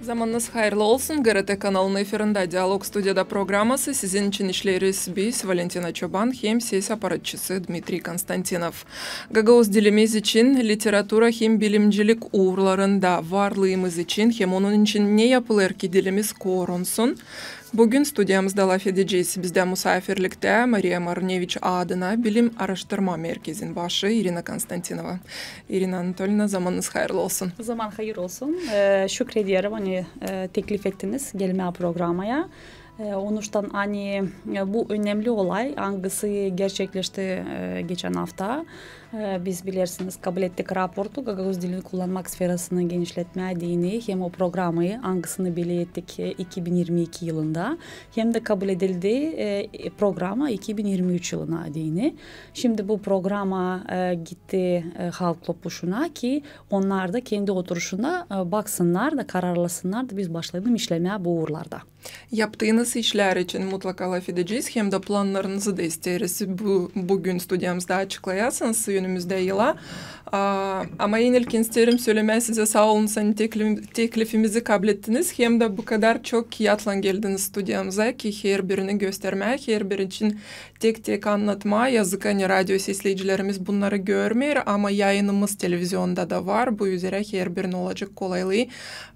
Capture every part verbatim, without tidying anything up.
Zamanınız hayırlı olsun. GRT kanalının efirindä Dialog, studiyada programası. Sizin için işleeriz biz, Valentina Çoban, hem ses aparatçısı Dmitriy Konstantinov. Gagauz dilimiz için, literatura hem bilimcilik uurlarında varlıımız için hem onun için ne yapılêr ki dilimiz korunsun? Büün studiyamızda lafedecez. Bizdä musaafirliktä Mariya Marıneviç adına Bilim aaraştırma merkezin başı İrina Konstantinova. İrina Anatolina, zamanınız hayırlı olsun. Zaman hayır olsun. E, şükrederim, ani, e, teklif ettiniz gelmää programaya. E, onuştan, ani, e, bu önemli olay, angısı gerçekleşti, e, geçän afta. E, biz, bilersiniz, kabul ettik raportu gagauz dilini kullanmak sferasını genişletmää deyni, hem o programayı, angısını belee ettik, e, iki bin irmi iki yılında, hem dä kabul edildi, e, programa iki bin irmi üç yılına deyni. Şindi bu programa, e, gitti, e, Halk Topuşuna, ki onnar da kendi oturuşunda, e, baksınnar da, kararlasınnar da, biz başlayalım işlemää bu uurlarda. Yaptıınız işlär için mutlaka lafedecez, hem dä plannarınızı da isteeriz bu, büün studiyamızda açıklayasınız önümüzdä yıla. A, ama en ilkin isteerim sölemää sizä saa olun, ani tekli-, teklifimizi kablettiniz, hem dä bu kadar çok kiyatlan geldiniz studiyamıza, ki herbirini göstermää, herbiri için tek-tek annatmaa. Yazık, ani radio sesleyicilerimiz bunnarı görmeer, ama yayınımız televizionda da var. Bu üzerä herbirinin olacek kolaylıı,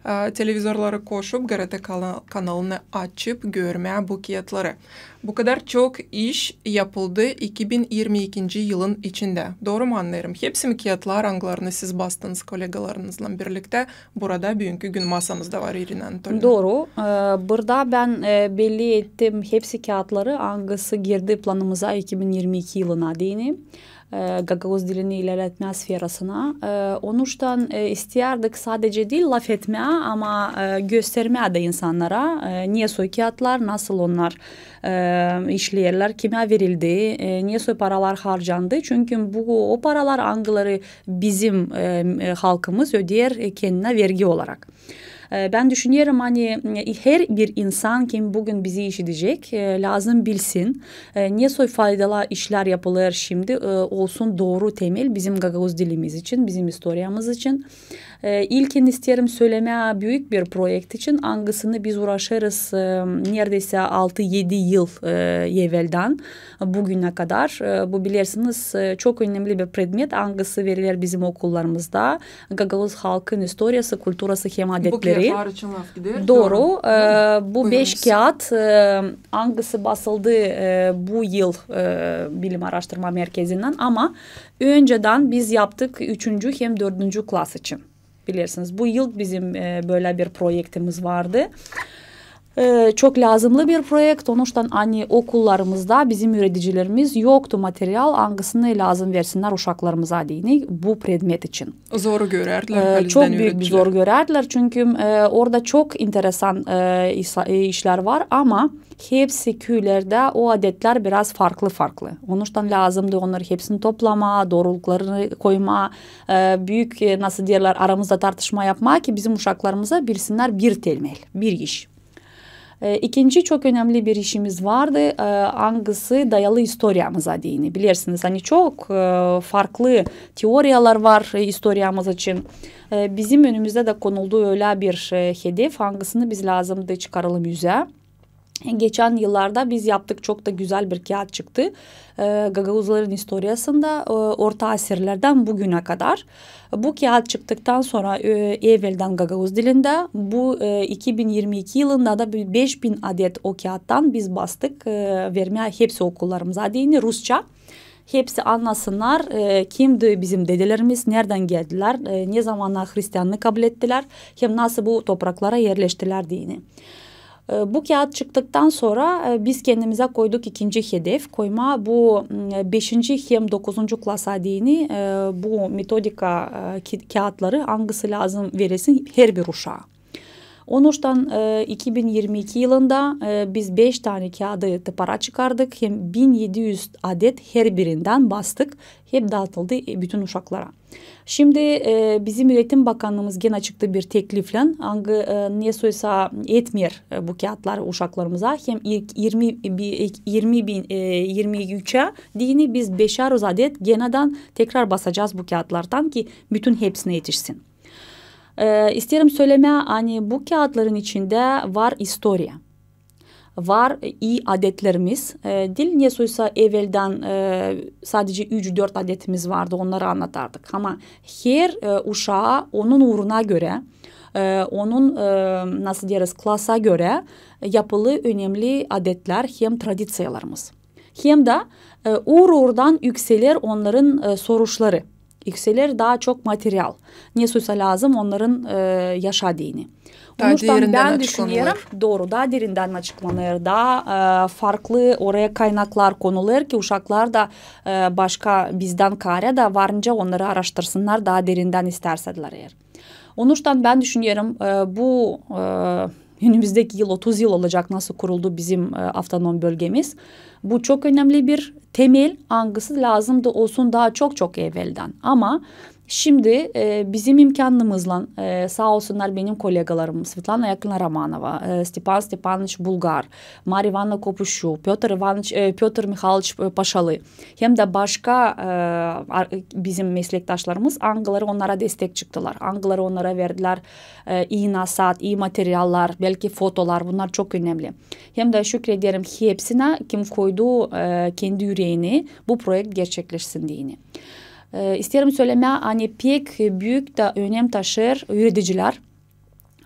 e, televizorları koşup, GRT kana-, kanalını açıp görmää bu kiyatları. Bu kadar çok iş yapıldı iki bin irmi ikinci yılın içindä. Dooru mu annêêrım? Hepsi mi kiyatlar, angılarını siz bastınız kolegalarınızlan birliktä, burada büünkü gün masamızda var, İrina Anatolina? Dooru. E, burada bän, e, belli ettim hepsi kiyatları, angısı girdi planımıza iki bin irmi iki yılına deyni, e, gagauz dilini ilerletmää sferasına. E, onuştan, e, isteyärdik sadece diil lafetmää, ama, e, göstermää dä insannara, e, ne soy kiyatlar, nasıl onnar, e, işleerlär, kimä verildi, e, ne soy paralar harcandı. Çünkü bu o paralar, angıları bizim, e, e, halkımız ödeer, e, kendinä vergi olarak. E, bän düşünerim, ani, e, herbir insan, kim büün bizi işidecek, e, lääzım bilsin, e, ne soy faydalı işlär yapılêr şindi, e, olsun dooru temel bizim gagauz dilimiz için, bizim istoriyamız için. E, ilkin isteerim sölemää büük bir proekt için, angısını biz uuraşêrız, e, neredeysä altı-edi yıl, e, eveldän bugünä kadar. E, bu, bilersiniz, e, çok önemli bir predmet, angısı veriler bizim okullarımızda. Gagauz halkın istoriyası, kulturası hem adetleri. Bu kiyatlar için laf gider. Dooru. Dooru. E, bu beş kiyat, e, angısı basıldı, e, bu yıl, e, Bilim aaraştırma merkezindän, ama öncedän biz yaptık üçüncü hem dördüncü klas için. Bilersiniz, bu yıl bizim, e, bölä bir proektimiz vardı. E, çok lääzımlı bir proekt, onuştan, ani okullarımızda bizim üüredicilerimiz yoktu material, angısını lääzım versinnär uşaklarımıza deyni bu predmet için. Zor görärdilär, e, çok büük bir zor görärdilär, çünkü, e, orada çok interesan, e, isa-, e, işlär var, ama hepsi küülerdä o adetlär biraz farklı-farklı. Onuştan lääzımdı onnarı hepsini toplamaa, dooruluklarını koymaa, e, büük, e, nasıl deerlär, aramızda tartışma yapmaa, ki bizim uşaklarımıza bilsinnär bir temel, bir iş. E, ikinci çok önemli bir işimiz vardı, e, angısı dayalı istoriyamıza deyni. Bilersiniz, ani çok, e, farklı teoriyalar var, e, istoriyamız için. E, bizim önümüzdä dä konuldu ölä bir, e, hedef, angısını biz lääzımdı çıkaralım üzä. Geçän yıllarda biz yaptık çok da gözäl bir kiyat çıktı. E, gagauzların istoriyasında, e, orta asirlerdän bugünä kadar. Bu kiyat çıktıktan sora, e, eveldän gagauz dilindä, bu, e, iki bin irmi iki yılında da bir beş bin adet o kiyattan biz bastık, e, vermää hepsi okullarımıza deyni rusça. Hepsi annasınnar, e, kimdi bizim dedelerimiz, neredän geldilär, e, ne zamana hristiannıı kablettilär, hem nasıl bu topraklara erleştilär deyni. E, bu kiyat çıktıktan sora, e, biz kendimizä koyduk ikinci hedef, koymaa bu, m, beşinci hem dokuzuncu klasa deyni, e, bu metodika, e, ki-, kiyatları, angısı lääzım verilsin herbir uşaa. Onuştan, e, iki bin irmi iki yılında, e, biz beş tanä kiyadı tıpara çıkardık, hem bin edi üz adet herbirindän bastık, hep daatıldı, e, bütün uşaklara. Şindi, e, bizim Üüretim Bakannıımız genä çıktı bir tekliflän, angı, e, nesoysa etmeer, e, bu kiyatlar uşaklarımıza, hem ilk irmi, bi-, ilk irmi bin, e, irmi üçä deyni biz beşär üz adet genädän tekrar basacez bu kiyatlardan, ki bütün hepsinä etişsin. E, isteerim sölemää, ani bu kiyatların içindä var istoriya. Var, e, ii adetlerimiz. E, diil nesoysa eveldän, e, sadece üç-dört adetimiz vardı, onnarı annadardık. Ama her, e, uşaa onun uuruna görä, e, onun, e, nasıl deeriz, klasa görä yapılı önemli adetlär hem tradiţiyalarımız. Hem dä, e, uur-uurdan ükseler onnarın, e, soruşları. Ükseler daa çok material. Nesoysa lääzım onnarın, e, yaşa deyni. Onuştan bän düşünerim, dooru, daa derindän açıklanêr, daa, e, farklı oraya kaynaklar konulêr ki uşaklar da, e, başka bizdän kaarä da var nicä onnarı aaraştırsınnar daa derindän istärsälär eer. Onuştan bän düşünerim, e, bu, e, önümüzdeki yıl otuz yıl olacak nasıl kuruldu bizim, e, avtonom bölgemiz. Bu çok önemli bir temel, angısı lääzımdı olsun daa çok-çok eveldän. Ama şindi, e, bizim imkannımızlan, e, saa olsunnar benim kollegalarım Svetlana Yakovlevna Romanova, e, Stepan Stepanoviç Bulgar, Mariya İvanovna Kopuşu, Pötr İvanovna, e, Pötr Mihalovna, e, Paşalı, hem dä başka, e, ar-, bizim meslektaşlarımız, angıları onnara destek çıktılar, angıları onnara verdilär, e, ii nasaat, ii materiallar, beki fotolar, bunnar çok önemli. Hem dä şükrederim hepsinä, kim koydu, e, kendi üreeni bu proekt gerçekleşsin deyni. E, isteerim sölemää, ani pek büük dä önem taşır üüredicilär,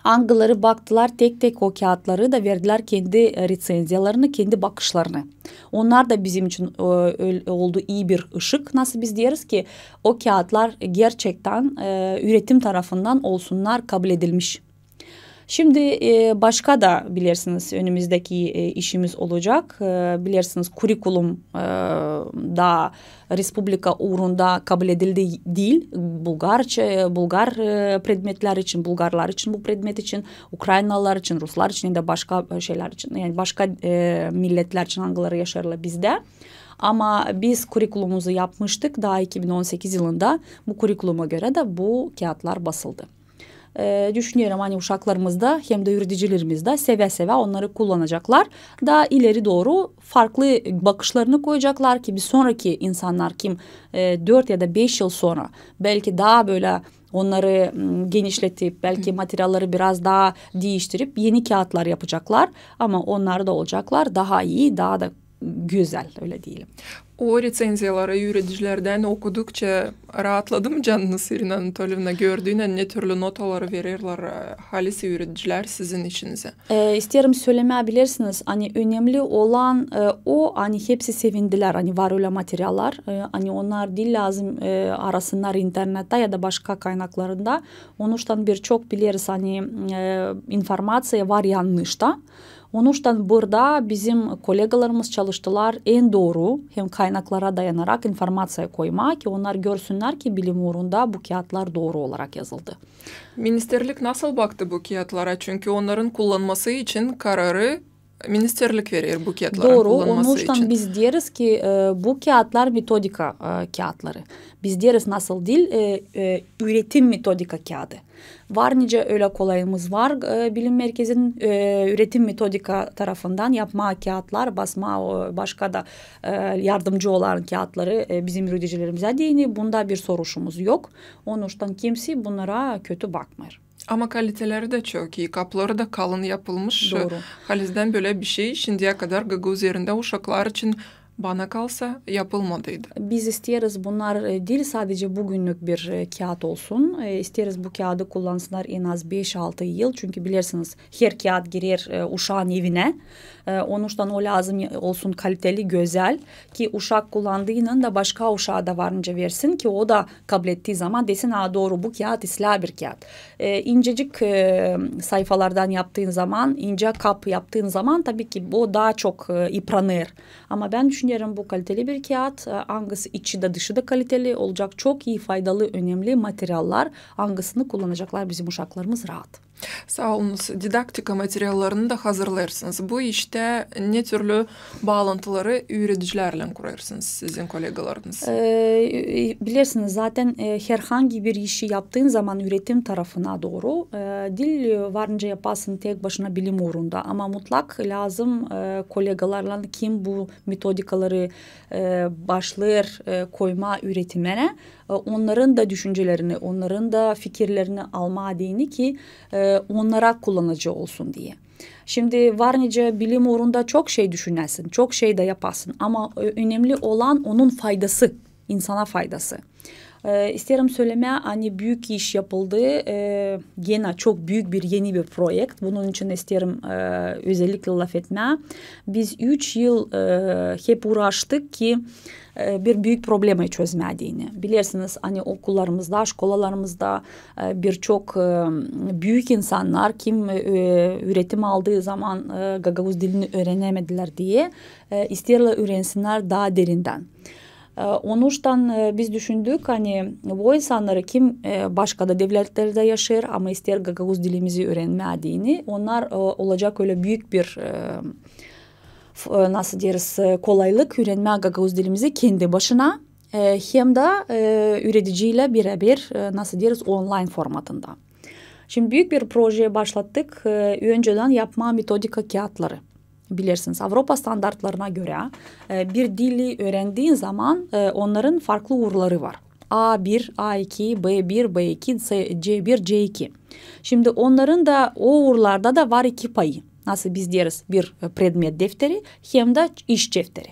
angıları baktılar tek-tek o kiyatları da verdilär kendi, e, reţenziyalarını, kendi bakışlarını. Onnar da bizim için, e, öl-, oldu ii bir ışık, nasıl biz deeriz ki, o kiyatlar gerçektän, e, üretim tarafından olsunnar kabledilmiş. Şindi, e, başka da, bilersiniz, önümüzdeki, e, işimiz olacak. E, bilersiniz, kurikulum, e, daa respublika uurunda kabledildi diil, bulgar, bulgar, e, predmetlär için, bulgarlar için bu predmet için, ukrainalılar için, ruslar için ya da başka, e, şeylär için, yani başka, e, milletlär için, angıları yaşêêrlar bizdä. Ama biz kurikulumumuzu yapmıştık taa iki bin on sekiz yılında. Bu kurikuluma görä dä bu kiyatlar basıldı. E, düşünerim, ani uşaklarımız da hem dä üüredicilerimiz dä sevä-sevä onnarı kullanacaklar. Taa ileri dooru farklı bakışlarını koyacaklar ki bir sonraki insannar, kim, e, dört ya da beş yıl sora belki taa bölä onnarı, m, genişletip, belki materialları biraz taa diiştirip eni kiyatlar yapacaklar. Ama onnar da olacaklar taa ii, taa da gözäl, ölä deyelim. O reţenziyaları üüredicilerdän okudukça raatladı mı canınız, İrina Anatoliyevna, gördüynän, ne türlü notaları vererlär, e, halis üüredicilär sizin işinizä? E, isteerim sölemää, bilersiniz, ani önemli olan, e, o, ani hepsi sevindilär, ani var ölä materiallar, e, ani onnar diil lääzım, e, arasınnar internettä ya da başka kaynaklarında. Onuştan birçok bileriz, ani, e, informaţiya var yannış ta. Onuştan burada bizim kollegalarımız çalıştılar en dooru hem kaynaklara dayanarak informaţiya koymaa ki onnar görsünnär ki bilim uurunda bu kiyatlar dooru olarak yazıldı. Ministerlik nasıl baktı bu kiyatlara? Çünkü onnarın kullanması için kararı ministerlik verer bu kiyatların kullanması için. Dooru, onuştan biz deeriz ki, e, bu kiyatlar metodika, e, kiyatları. Biz deeriz nasıl diil, e, e, üretim metodika kiyadı. Var nicä ölä kolayımız var, e, bilim merkezinin, e, üretim metodika tarafından yapmaa kiyatlar, basmaa, o, başka da, e, yardımcı olan kiyatları, e, bizim üüredicilerimizä deyni, bunda bir soruşumuz yok. Onuştan kimsey bunnara kötü bakmêêr. Ama kaliteleri dä çok ii, kapları da kalın yapılmış. Dooru. Halizdän bölä bir şey şindiyä kadar Gagauz Erindä uşaklar için, bana kalsa, yapılmadıydı. Biz isteeriz, bunnar, e, diil sadece büünlük bir, e, kiyat olsun. E, isteeriz, bu kiyadı kullansınnar en az beş-altı yıl. Çünkü, bilersiniz, her kiyat girer, e, uşaan evinä. E, onuştan o lääzım olsun kaliteli, gözäl, ki uşak kullandıynan da başka uşaa da var nicä versin ki o da kablettiyi zaman desin: "A, dooru, bu kiyat islää bir kiyat." E, incecik, e, sayfalardan yaptıyın zaman, incä kap yaptıyın zaman, tabii ki, o taa çok, e, ipranêr. Ama bän düşünerim, bu kaliteli bir kiyat, e, angısı içi dä, dışı da kaliteli, olacak çok ii faydalı, önemli materiallar, angısını kullanacaklar bizim uşaklarımız raat. Saa olunuz. Didaktika materiallarını da hazırlêêrsınız. Bu iştä ne türlü baalantıları üüredicilerlän kurêrsınız sizin kollegalarınız? E, bilersiniz, zaten, e, herhangi bir işi yaptığın zaman üretim tarafına dooru, e, diil, e, var nicä yapasın tek başına bilim uurunda, ama mutlak lääzım, e, kollegalarlan, kim bu metodikaları, e, başlêêr, e, koymaa üretimärä, e, onnarın da düşüncelerini, onnarın da fikirlerini almaa deyni ki, e, onnara kullanıcı olsun deyni. Şindi var nicä bilim uurunda çok şey düşünäsin, çok şey dä yapasın, ama ö-, önemli olan onun faydası, insana faydası. E, isteerim sölemää, ani büük iş yapıldı, e, genä çok büük bir eni bir proekt. Bunun için isteerim, e, özellikle lafetmää. Biz üç yıl, e, hep uuraştık ki, e, bir büük problemayı çözmää deyni. Bilersiniz, ani okullarımızda, şkolalarımızda, e, birçok, e, büük insannar, kim, e, üüretim aldıı zaman, e, gagauz dilini üürenemedilär deyni, e, isteerlär üürensinnär taa derindän. E, onuştan, e, biz düşündük, ani bu insannarı, kim, e, başka da devletlerdä yaşêêr, ama isteer gagauz dilimizi üürenmää deyni, onnar, e, olacek ölä büük bir, e, f-, e, nasıl deeriz, e, kolaylık üürenmää gagauz dilimizi kendi başına, e, hem dä, e, üürediciylän beräber, e, nasıl deeriz, onlayn formatında. Şindi büük bir proje başlattık, e, öncedän yapmaa metodika kiyatları. Bilersiniz, Avropa standartlarına görä, e, bir dili üürendiin zaman, e, onnarın farklı uurları var. A bir, A iki, B bir, B iki, C bir, C iki. Şindi onnarın da o uurlarda da var iki payı. Nasıl biz deeriz, bir, e, predmet defteri hem dä iş defteri.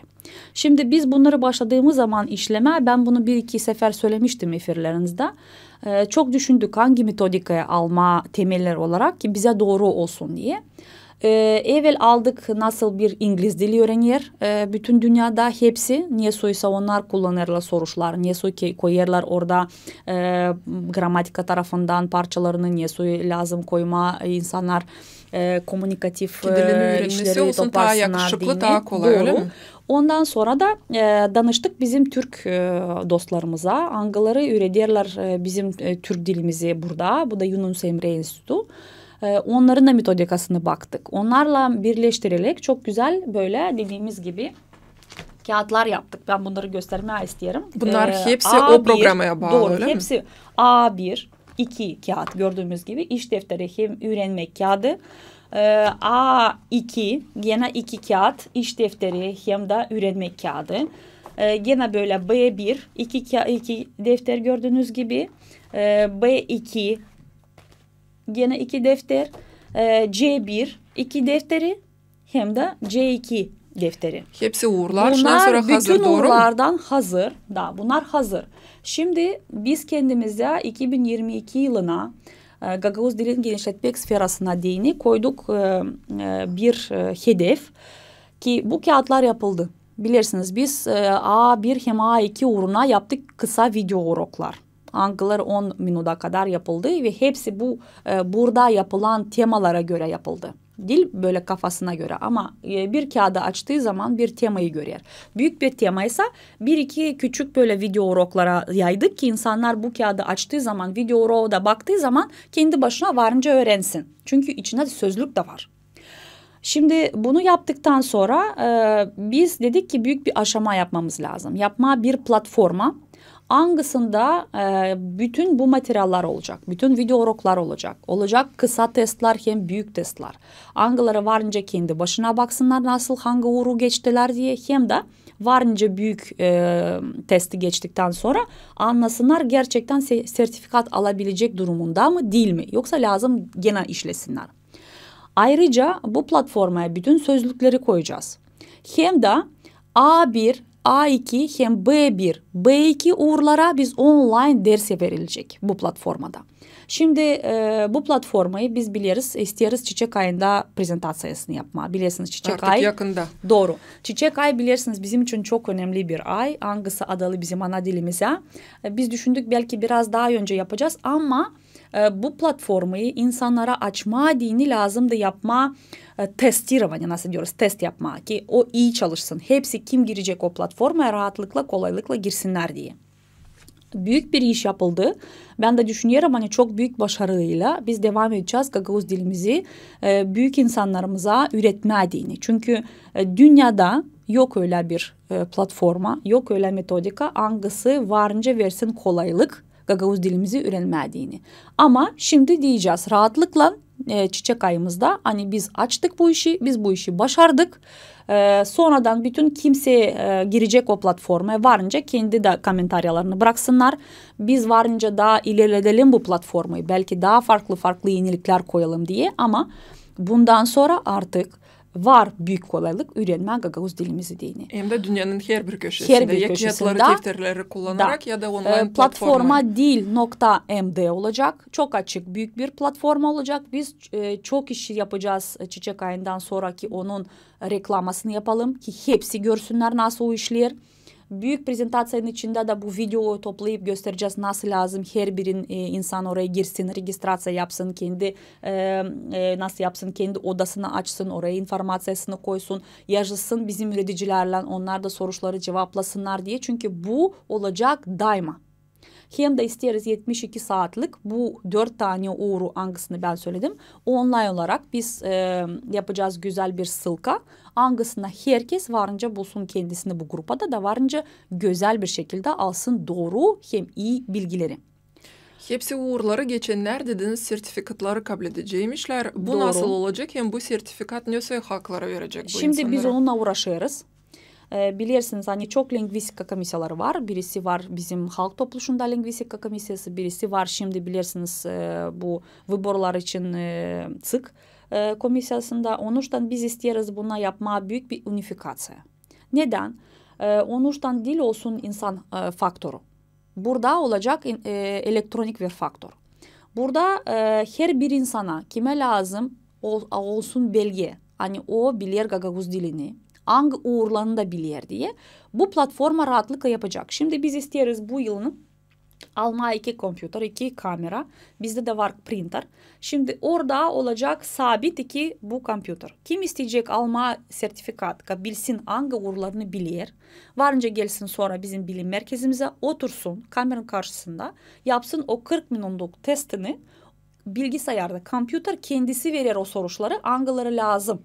Şindi biz bunnarı başladıımız zaman işlemää, bän bunu bir-iki sefer sölemiştim efirlerinizdä, e, çok düşündük, angi metodikayı almaa temeller olarak ki bizä dooru olsun deyni. E, evel aldık, nasıl bir ingliz dili üürener, e, bütün dünnedä hepsi, nesoy sa onnar kullanêrlar soruşlar, nesoy ki koyêrlar orada, e, gramatika tarafından parçalarını, nesoy lääzım koymaa, e, insannar, e, kommunikativ, e, işleri toparsınnar deyni. Taa kolay, ölä mi? Ondan sora da, e, danıştık bizim türk, e, dostlarımıza, angıları üürederlär, e, bizim, e, türk dilimizi burada, bu da Yunus Emre Enstitüsü. E, onnarın da metodikasını baktık. Onnarlan birleştirerek çok gözäl bölä dediimiz gibi kiyatlar yaptık. Bän bunnarı göstermää isteerim. Bunnar hepsi o programaya baalı, ölä mi? Hepsi A bir, iki kiyat, gördüümüz gibi, iş defteri hem üürenmäk kiyadı. E, A iki, genä iki kiyat, iş defteri hem dä üürenmäk kiyadı. E, genä bölä B bir, iki kiya-, iki defter gördüünüz gibi. E, B iki, genä iki defter. E, C bir, iki defteri hem dä C iki defteri. Hepsi uurlar, şundan sora hazır, dooru mu? Bunnar bütün uurlardan hazır. Da, bunnar hazır. Şindi biz kendimizä iki bin irmi iki yılına, e, gagauz dilin genişletmäk sferasına deyni koyduk, e, e, bir, e, hedef ki bu kiyatlar yapıldı. Bilersiniz, biz, e, A bir hem A iki uuruna yaptık kısa video uroklar. Angıları on minuda kadar yapıldı ve hepsi bu, e, burada yapılan temalara görä yapıldı. Diil bölä kafasına görä, ama, e, bir kiyadı açtıı zaman bir temayı görer. Büük bir temaysa bir-iki küçük bölä video uroklara yaydık ki insannar bu kiyadı açtıı zaman, video uroğa da baktıı zaman kendi başına var nicä üürensin. Çünkü içindä sözlük dä var. Şindi bunu yaptıktan sora, e, biz dedik ki büük bir aşama yapmamız lääzım. Yapmaa bir platforma, angısında, e, bütün bu materiallar olacek, bütün video uroklar olacek, olacek kısa testlär hem büük testlär. Angıları var nicä kendi başına baksınnar, nasıl, angı uuru geçtilär deyni, hem dä var nicä büük, e, testi geçtiktän sora annasınnar, gerçektän se-, sertifikat alabilecek durumunda mı, diil mi, yoksa lääzım genä işlesinnär. Ayrıca bu platformaya bütün sözlükleri koyacez. Hem dä A bir, A iki hem B bir, B iki uurlara biz onlayn ders verilecek bu platformada. Şindi, e, bu platformayı biz bileriz, isteeriz Çiçek ayında prezentaţiyasını yapmaa. Bilersiniz, Çiçek ay. Artık yakında. Dooru. Çiçek ay, bilersiniz, bizim için çok önemli bir ay, angısı adalı bizim ana dilimizä. E, biz düşündük, beki biraz taa öncä yapacez, ama e, bu platformayı insannara açmaa deyni lääzımdı yapmaa, e, testirovaniyä, nasıl diyoruz, test yapmaa, ki o ii çalışsın. Hepsi, kim girecek o platformaya, raatlıkla, kolaylıkla girsinnär deyni. Büük bir iş yapıldı. Bän dä düşünerim, ani çok büük başarıyla biz devam edecez gagauz dilimizi, e, büük insannarımıza üüretmää deyni. Çünkü, e, dünnedä yok ölä bir, e, platforma, yok ölä metodika, angısı varınca versin kolaylık gagauz dilimizi üürenmää deyni. Ama şindi deyecez raatlıklan, e, Çiçek ayımızda, ani biz açtık bu işi, biz bu işi başardık. E, sonradan bütün kimsey, e, girecek o platformaya, varınca kendi dä komentariyalarını braksınnar. Biz varınca taa ilerledelim bu platformayı, bälki taa farklı-farklı eniliklär koyalım deyni. Ama bundan sora artık var büük kolaylık üürenmää gagauz dilimizi deyni. Hem dä dünnenin herbir köşesindä. Herbir köşesindä. Ya kiyatları, tefterleri kullanarak, ya da onlayn platforma. E, platforma dil nokta M D olacek. Çok açık, büük bir platforma olacek. Biz, e, çok iş yapacez, e, Çiçek ayından sora, ki onun reklamasını yapalım, ki hepsi görsünnär, nasıl o işleer. Büük prezentaţiyanın içindä dä bu videoyu toplayıp gösterecez, nasıl lääzım herbirin, e, insan oraya girsin, registraţiya yapsın, kendi, e, e, nasıl yapsın, kendi odasını açsın, oraya informaţiyasını koysun, yazışsın bizim üüredicilärlän, onnar da soruşları cevaplasınnar deyni. Çünkü bu olacek dayma. Hem dä isteeriz etmiş iki saatlık bu dört tanä uuru, angısını bän söledim, onlayn olarak biz, e, yapacez gözäl bir ssılka, angısına herkez varınca bulsun kendisini bu grupada da varınca gözäl bir şekildä alsın dooru hem ii bilgileri. Hepsi uurları geçennär, dediniz, sertifikatları kabledeceymişlär. Bu nasıl olacek hem bu sertifikat ne soy hakları verecek bu insannara? Şindi biz onunnan uuraşêrız. E, bilersiniz, ani çok lingvistika komisiyaları var. Birisi var bizim Halk Topluşunda lingvistika komisiyası, birisi var şindi, bilersiniz, e, bu vıborlar için, e, ЦИК, e, komisiyasında. Onuştan biz isteeriz buna yapmaa büük bir unifikaţiya. Nedän? E, onuştan diil olsun insan, e, faktoru. Burada olacek in-, e, elektronik bir faktor. Burada, e, herbir insana, kimä lääzım ol-, olsun belge, ani o biler gagauz dilini, angı uurlarını da biler deyni, bu platforma raatlıklan yapacek. Şindi biz isteeriz bu yılın almaa iki kompyuter, iki kamera, bizdä dä var printer. Şindi orada olacek sabit iki bu kompyuter. Kim isteyecek almaa sertifikat, ka bilsin angı uurlarını biler, varınca gelsin sora bizim bilim merkezimizä, otursun kameranın karşısında, yapsın o kırk minutluk testini, bilgisayarda, kompyuter kendisi verer o soruşları, angıları lääzım.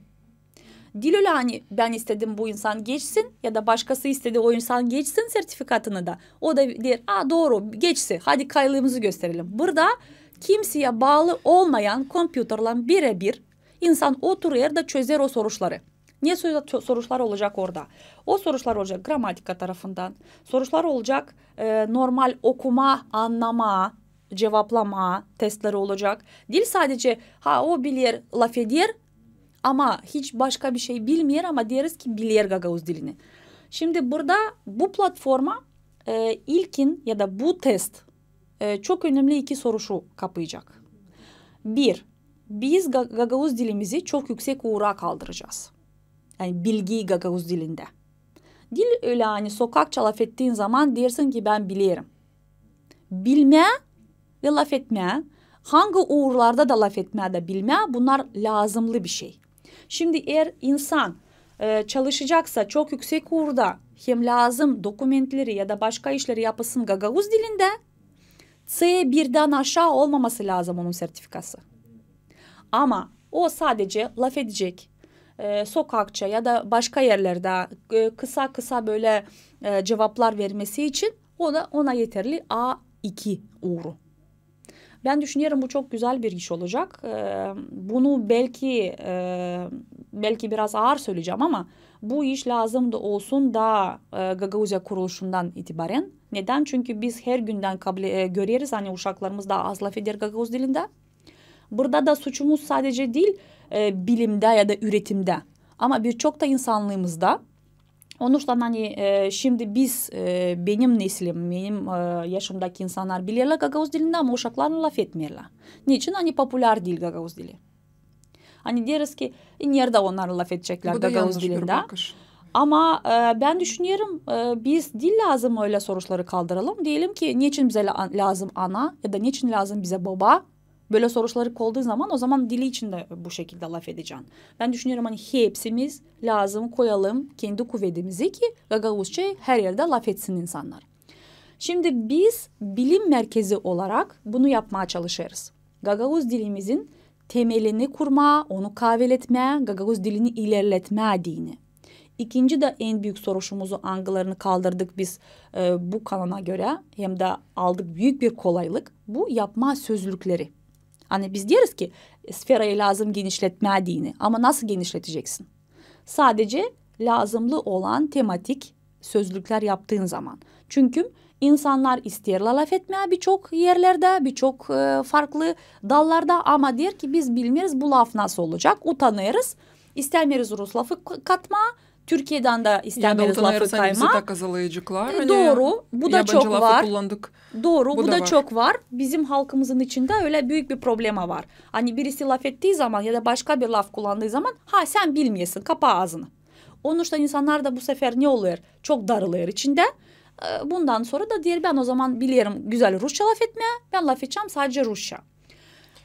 Diil ölä, ani bän istedim bu insan geçsin, ya da başkası istedi o insan geçsin sertifikatını da. O da deer, a, dooru, geçsin, hadi kayıtımızı gösterelim. Burada kimseyä baalı olmayan kompyuterlan birebir insan oturêr da çözer o soruşları. Ne so-, so-, soruşlar olacek orada? O soruşlar olacek gramatika tarafından, soruşlar olacek, e, normal okuma, annama, cevaplama testleri olacek. Diil sadecä, ha, o biler, lafeder, ama hiç başka bir şey bilmeer, ama deeriz ki biler gagauz dilini. Şindi burada bu platforma, e, ilkin ya da bu test, e, çok önemli iki soruşu kapayacek. Bir, biz ga-, gagauz dilimizi çok üksek uura kaldıracez. Yani bilgiyi gagauz dilindä. Diil ölä, ani sokakça lafettiin zaman deersin ki bän bilerim. Bilmää ve lafetmää, angı uurlarda da lafetmää da bilmää, bunnar lääzımlı bir şey. Şindi eer insan, e, çalışaceksa çok üksek uurda, hem lääzım dokumentleri ya da başka işleri yapılsın gagauz dilindä, C birdän aşaa olmaması lääzım onun sertifikası. Ama o sadecä lafedecek, e, sokakça ya da başka erlerdä, e, kısa-kısa bölä, e, cevaplar vermesi için o da ona eterli A iki uuru. Bän düşünerim, bu çok gözäl bir iş olacek. E, bunu bälki, e, bälki biraz aar söleyecäm, ama bu iş lääzım da olsun da, e, Gagauziya kuruluşundan itibärän. Nedän? Çünkü biz hergündän kable-, e, göreriz, ani uşaklarımız taa az lafeder gagauz dilindä. Burada da suçumuz sadecä diil, e, bilimdä ya da üüretimdä, ama birçok da insanlıımızda. Onuştan, ani, e, şindi biz, e, benim neslim, benim, e, yaşımdaki insannar bilerlär gagauz dilindä, ama uşaklarlan lafetmeerlär. Neçin? Ani populär diil gagauz dili. Ani deeriz ki, e, neredä onnar lafedeceklär gagauz dilindä? Ama, e, bän düşünerim, e, biz diil lääzım ölä soruşları kaldıralım. Deyelim ki, neçin bizä lä-, lääzım ana ya da neçin lääzım bizä boba? Bölä soruşlar koldığı zaman, o zaman dili için dä bu şekildä lafedecän. Bän düşünerim, ani hepsimiz lääzım koyalım kendi kuvedimizi, ki gagauzça her erdä lafetsin insannar. Şindi biz bilim merkezi olarak bunu yapmaa çalışêrız. Gagauz dilimizin temelini kurmaa, onu kaaveletmää, gagauz dilini ilerletmää deyni. İkinci dä en büük soruşumuzu, angılarını kaldırdık biz, e, bu kanuna görä, hem dä aldık büük bir kolaylık, bu yapmaa sözlükleri. Ani biz deeriz ki, sferayı lääzım genişletmää deyni, ama nasıl genişleteceksin? Sadece lääzımlı olan tematik sözlüklär yaptıın zaman. Çünkü insannar isteerlär lafetmää birçok erlerdä, birçok, e, farklı dallarda, ama deer ki, biz bilmeeriz, bu laf nasıl olacek, utanêrız, istämeeriz rus lafı k-, katmaa, Türkiyedän dä istämeeriz lafı kaymaa. Ya da utanêrız, ani bizi tak azalayaceklar, e, ani dooru, bu da yabancı lafı kullandık. Dooru, bu da çok var. Bizim halkımızın içindä ölä büük bir problema var. Ani birisi lafettii zaman ya da başka bir laf kullandıı zaman, ha, sän bilmeersin, kapaa aazını. Onuştan insannar da bu sefer ne olêr? Çok darılêr içindä. E, bundan sora da deer, bän o zaman bilerim gözäl rusça lafetmää, bän lafedecäm sadece rusça.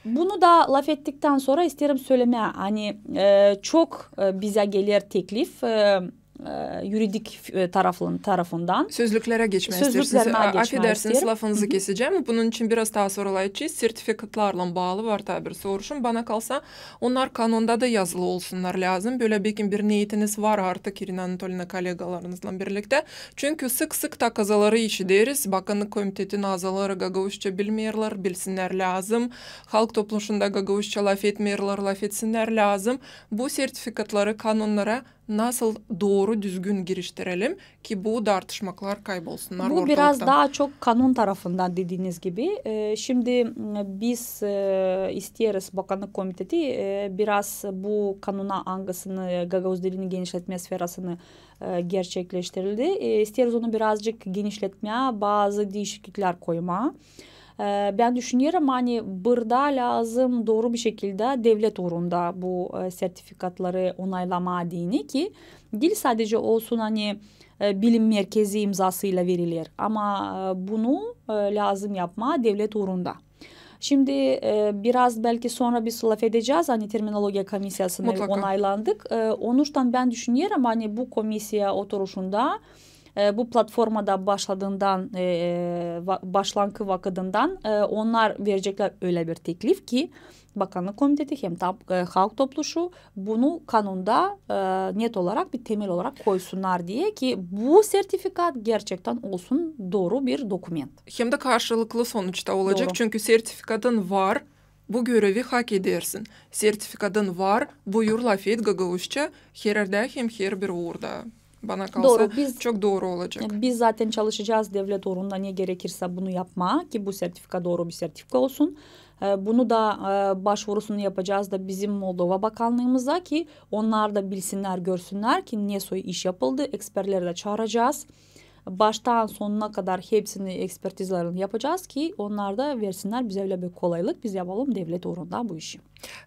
Bunu da lafettiktän sora isteerim sölemää, ani, e, çok, e, bizä geler teklif, e, e, yuridik, e, tarafın-, tarafından. Sözlüklerä geçmää isteersiniz. Sözlüklerä geçmää isteerim. Afedersiniz, lafınızı kesecäm. Bunun için biraz taa soralım. Sertifikatlarlan baalı var taa bir soruşum. Bana kalsa, onnar kanunda da yazılı olsunnar lääzım. Bölä bekim bir neetiniz var artık İrina Anatolievna kollegalarınızlan birliktä. Çünkü sık-sık tak azaları işideriz. Bakanlık komitetin azaları gagauzça bilmeerlär, bilsinnär lääzım. Halk topluşunda gagauzça lafetmeerlär, lafetsinnär lääzım. Bu sertifikatları kanunnara nasıl dooru, düzgün giriştirelim ki bu dartışmaklar kaybolsunnar ortalıktan? Bu biraz taa çok kanun tarafından, dediiniz gibi. E, şindi, m, biz, e, isteeriz, Bakanlık komiteti, e, biraz bu kanuna, angısını, e, gagauz dilini genişletmää sferasını, e, gerçekleştirildi. E, isteeriz onu birazcık genişletmää, bazı diişikliklär koymaa. E, bän düşünerim, ani burada lääzım dooru bir şekildä devlet uurunda bu, e, sertifikatları onaylamaa deyni ki, diil sadece olsun, ani, e, bilim merkezi imzasıyla veriler, ama, e, bunu, e, lääzım yapmaa devlet uurunda. Şindi, e, biraz bälki sora biz lafedecez, ani terminologiya komissiyasını onaylandık. E, onuştan bän düşünerim, ani bu komissiya oturuşunda, e, bu platformada başladığından, e, va-, başlankı vakıdından, e, onnar vereceklär ölä bir teklif ki, Bakanlık komiteti hem tä, e, Halk topluşu bunu kanunda, e, net olarak bir temel olarak koysunnar deyni ki, bu sertifikat gerçektän olsun dooru bir dokument. Hem dä karşılıklı sonuçta olacek. Dooru. Çünkü sertifikatın var, bu görevi hak edersin. Sertifikatın var, buyur lafet gagauzça, her erdä hem her bir uurda. Bana kalsa, çok dooru olacek. Dooru. Biz, e, biz zaten çalışacez devlet uurunda, ne gerekirsä bunu yapmaa ki bu sertifika dooru bir sertifika olsun. E, bunu da, e, başvurusunu yapacez da bizim Moldova bakanlıımıza ki onnar da bilsinnär, görsünnär ki ne soy iş yapıldı, ekspertleri dä çaaracez. Baştan sonuna kadar hepsini ekspertizlerini yapacez ki onnar da versinnär bizä ölä bir kolaylık, biz yapalım devlet uurunda bu işi.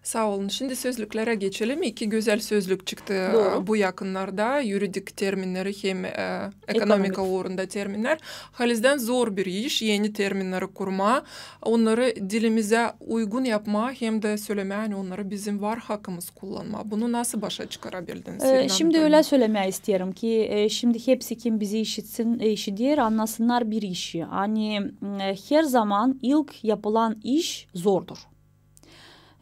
Saa olun. Şindi sözlüklerä geçelim. İki gözäl sözlük çıktı, e, bu yakınnarda. Dooru. Yuridik terminneri hem, e, ekonomika uurunda terminnär. Halizdän zor bir iş, eni terminneri kurmaa, onnarı dilimizä uygun yapmaa hem dä sölemää, ani onnarı bizim var hakımız kullanmaa. Bunu nasıl başa çıkarabildiniz, İrina Anatolievna? E, şindi ölä sölemää isteerim ki, e, şindi hepsi, kim bizi işitsin, e, işider, annasınnar bir işi. Ani, m, e, her zaman ilk yapılan iş zordur.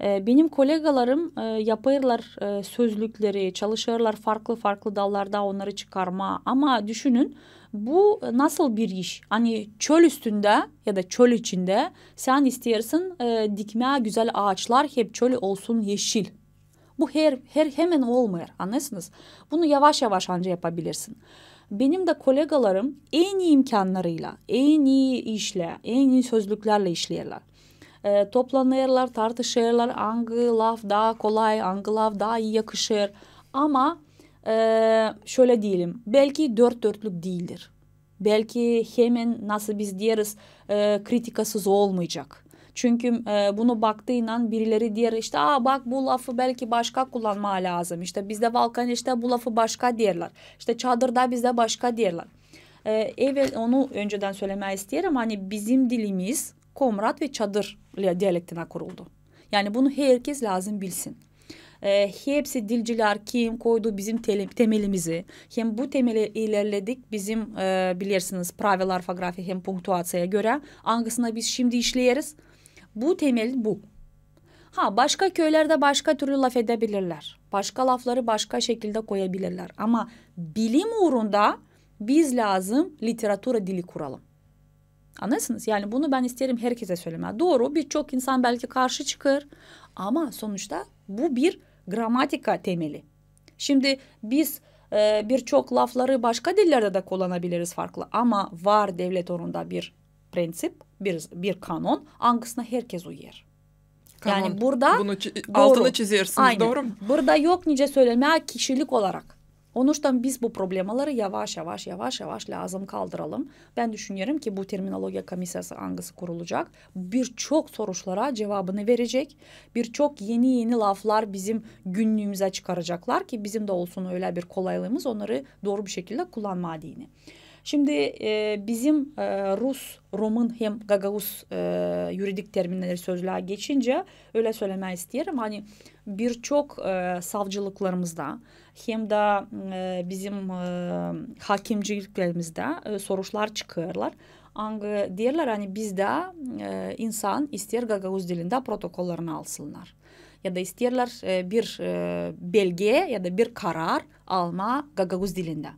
E, benim kollegalarım, e, yapêrlar, e, sözlükleri, çalışêrlar farklı-farklı dallarda onnarı çıkarmaa. Ama düşünün, bu nasıl bir iş? Ani çöl üstündä ya da çöl içindä sän isteersin, e, dikmää gözäl aaçlar, hep çöl olsun eşil. Bu her, her, hemen olmêêr, annêêrsınız. Bunu yavaş-yavaş anca yapabilirsin. Benim dä kollegalarım en ii imkannarıyla, en ii işlä, en ii sözlüklärlä işleerlär. E, toplanêrlar, tartışêrlar, angı laf taa kolay, angı laf taa ii yakışêr. Ama, e, şölä deyelim, bälki dört dörtlük diildir. Bälki hemen, nasıl biz deeriz, e, kritikasız olmayacek. Çünkü, e, bunu baktıynan birileri deer, işte, "Aa, bak, bu lafı bälki başka kullanmaa lääzım. İşte, bizdä Valkan, işte, bu lafı başka deerlär. İşte, Çadırda bizdä başka deerlär." E, evel onu öncedän sölemää isteerim, ani bizim dilimiz komrat ve çadır dialektinä kuruldu. Yani bunu herkez lääzım bilsin. E, hepsi dilcilär, kim koydu bizim tele-, temelimizi. Hem bu temeli ilerledik bizim, e, bilersiniz, правила орфографии hem punktuaţiyaya görä, angısına biz şindi işleyeriz. Bu temel bu. Ha, başka köylerdä başka türlü lafedäbilirlär. Başka lafları başka şekildä koyabilirlär. Ama bilim uurunda biz lääzım literatura dili kuralım. Annêêrsınız? Yani bunu bän isteerim herkezä sölemää. Dooru, birçok insan bälki karşı çıkêr, ama sonuçta bu bir gramatika temeli. Şindi biz, e, birçok lafları başka dillerdä dä kullanabiliriz farklı, ama var devlet uurunda bir prinţip, bir, bir kanon, angısına herkez uyêr. Yani burada bunu çi-, dooru, altını çizersiniz, aynen, dooru mu? Burada yok nicä sölemää kişilik olarak. Onuştan biz bu problemaları yavaş-yavaş, yavaş-yavaş lääzım kaldıralım. Bän düşünerim ki bu terminologiya komissiyası, angısı kurulacek, birçok soruşlara cevabını verecek. Birçok eni-eni laflar bizim günnüümüzä çıkaraceklar ki bizim dä olsun ölä bir kolaylığımız onnarı dooru bir şekildä kullanmaa deyni. Şindi, e, bizim, e, rus, romın hem gagauz, e, yuridik terminneri sözlüä geçincä, ölä sölemää isteerim, ani birçok, e, savcılıklarımızda hem dä, e, bizim, e, hakimciliklerimizdä, e, soruşlar çıkêrlar. Angı deerlär, ani bizdä, e, insan isteer gagauz dilindä protokollarını alsınnar. Ya da isteerlär, e, bir, e, belge ya da bir karar almaa gagauz dilindä.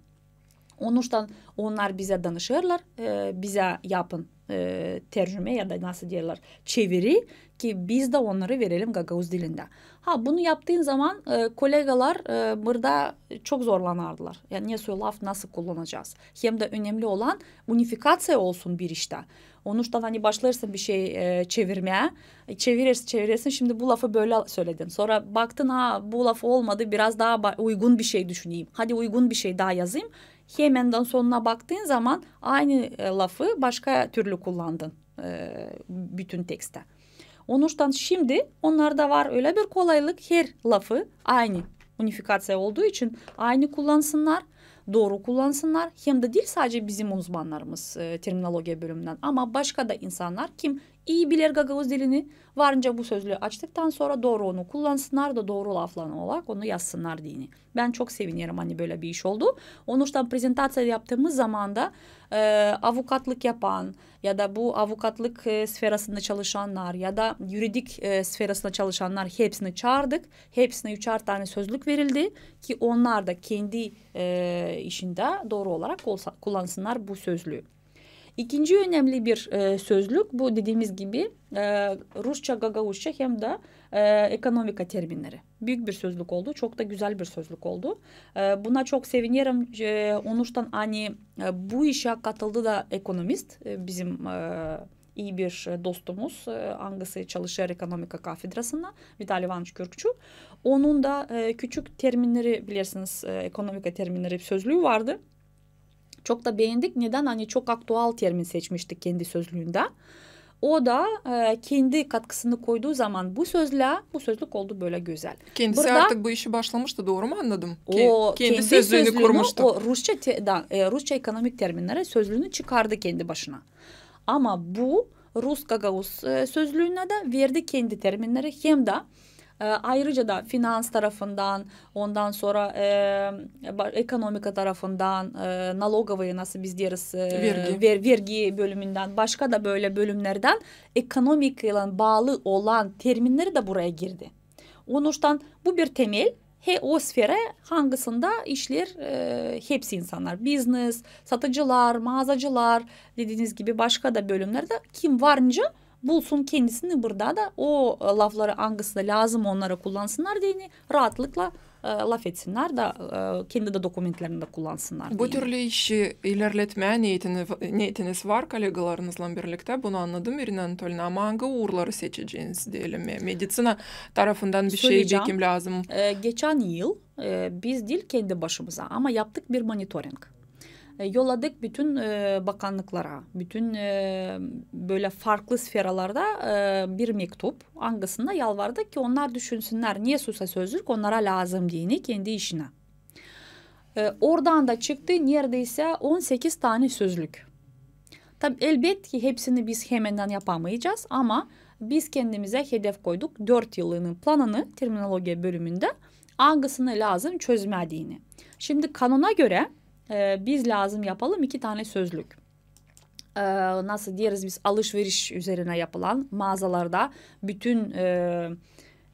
Onuştan onnar bizä danışêrlar, e, bizä yapın, e, tercüme ya da nasıl deerlär, çeviri, ki biz dä onnarı verelim gagauz dilindä. Ha, bunu yaptığın zaman, e, kolegalar, e, burada çok zorlanardılar. Yani ne soy laf nasıl kullanacez? Hem dä önemli olan unifikaţiya olsun bir iştä. Onuştan ani başlêêrsın bir şey, e, çevirmää, e, çevirersin, çevirersin, şindi bu lafı bölä söledin. Sora baktın, ha, bu laf olmadı, biraz taa ba-, uygun bir şey düşüneyim. Hadi uygun bir şey taa yazayım. Hemän dä sonuna baktığın zaman aynı, e, lafı başka türlü kullandın, e, bütün teksttä. Onuştan şindi onnarda var ölä bir kolaylık, her lafı aynı unifikaţiya olduğu için aynı kullansınnar, dooru kullansınnar. Hem dä diil sade bizim uzmannarımız, e, terminologiya bölümündän, ama başka da insannar, kim ii biler gagauz dilini, varınca bu sözlüü açtıktan sora dooru onu kullansınnar da dooru laflan olarak onu yazsınnar deyni. Bän çok sevinerim, ani bölä bir iş oldu. Onuştan prezentaţiya yaptığımız zamanda, e, avukatlık yapan ya da bu avukatlık, e, sferasında çalışannar ya da yuridik, e, sferasında çalışannar hepsini çaardık. Hepsinä üçär tanä sözlük verildi ki onnar da kendi, e, işindä dooru olarak olsa-, kullansınnar bu sözlüü. İkinci önemli bir, e, sözlük, bu dediimiz gibi, e, rusça, gagauzça hem dä, e, ekonomika terminneri. Büük bir sözlük oldu, çok da gözäl bir sözlük oldu. E, buna çok sevinerim, e, onuştan ani, e, bu işä katıldı da ekonomist, e, bizim, e, ii bir, e, dostumuz, e, angısı çalışêr ekonomika kafedrasında, Vitaliy İvanıç Kürkçü. Onun da, e, küçük terminneri, bilersiniz, e, ekonomika terminneri sözlüü vardı. Çok da beendik. Nedän? Ani çok aktual termin seçmişti kendi sözlüündä. O da, e, kendi katkısını koydu zaman bu sözlüä, bu sözlük oldu bölä gözäl. Kendisi burada artık bu işi başlamıştı, dooru mu annadım? O kendi sözlüünü kurmuştu. O rusça te-, da, e, rusça ekonomik terminneri sözlüünü çıkardı kendi başına. Ama bu rus-gagauz, e, sözlüünä dä verdi kendi terminneri hem dä, e, ayırıca da finans tarafından, ondan sora, e, ba-, ekonomika tarafından, e, nalogovıy, nasıl biz deeriz, e, ver-, vergi bölümündän, başka da bölä bölümnerdän ekonomikaylan baalı olan terminneri dä buraya girdi. Onuştan bu bir temel, he, o sfera, angısında işleer, e, hepsi insannar. Biznes, satıcılar, maazacılar, dediiniz gibi başka da bölümnerdä kim varınca bulsun kendisini burada da o, e, lafları, angısı da lääzım onnara kullansınnar deyni, raatlıkla, e, lafetsinnär da, e, kendi dä dokumentlerindä kullansınnar deyni. Bu türlü işi ilerletmää neetiniz, neetiniz var kolegalarınızlan birliktä, bunu annadım, İrina Anatoliyevna, ama angı uurları seçeceniz, deyelim, me-, meditsina tarafından bir şey, sölecäm, bekim lääzım. E, geçän yıl, e, biz diil kendi başımıza, ama yaptık bir monitoring. E, yolladık bütün, e, bakannıklara, bütün, e, bölä farklı sferalarda, e, bir mektup, angısında yalvardık ki onnar düşünsünnär, ne soysa sözlük onnara lääzım deyni kendi işinä. E, oradan da çıktı neredeysä on sekiz tanä sözlük. Tabii, elbet ki hepsini biz hemän yapamayacez, ama Biz kendimizä hedef koyduk dört yılının planını terminologiya bölümündä, angısını lääzım çözmää deyni. Şindi kanona görä, e, biz lääzım yapalım iki tane sözlük. E, nasıl deeriz biz, alış-veriş üzerinä yapılan maazalarda bütün, e,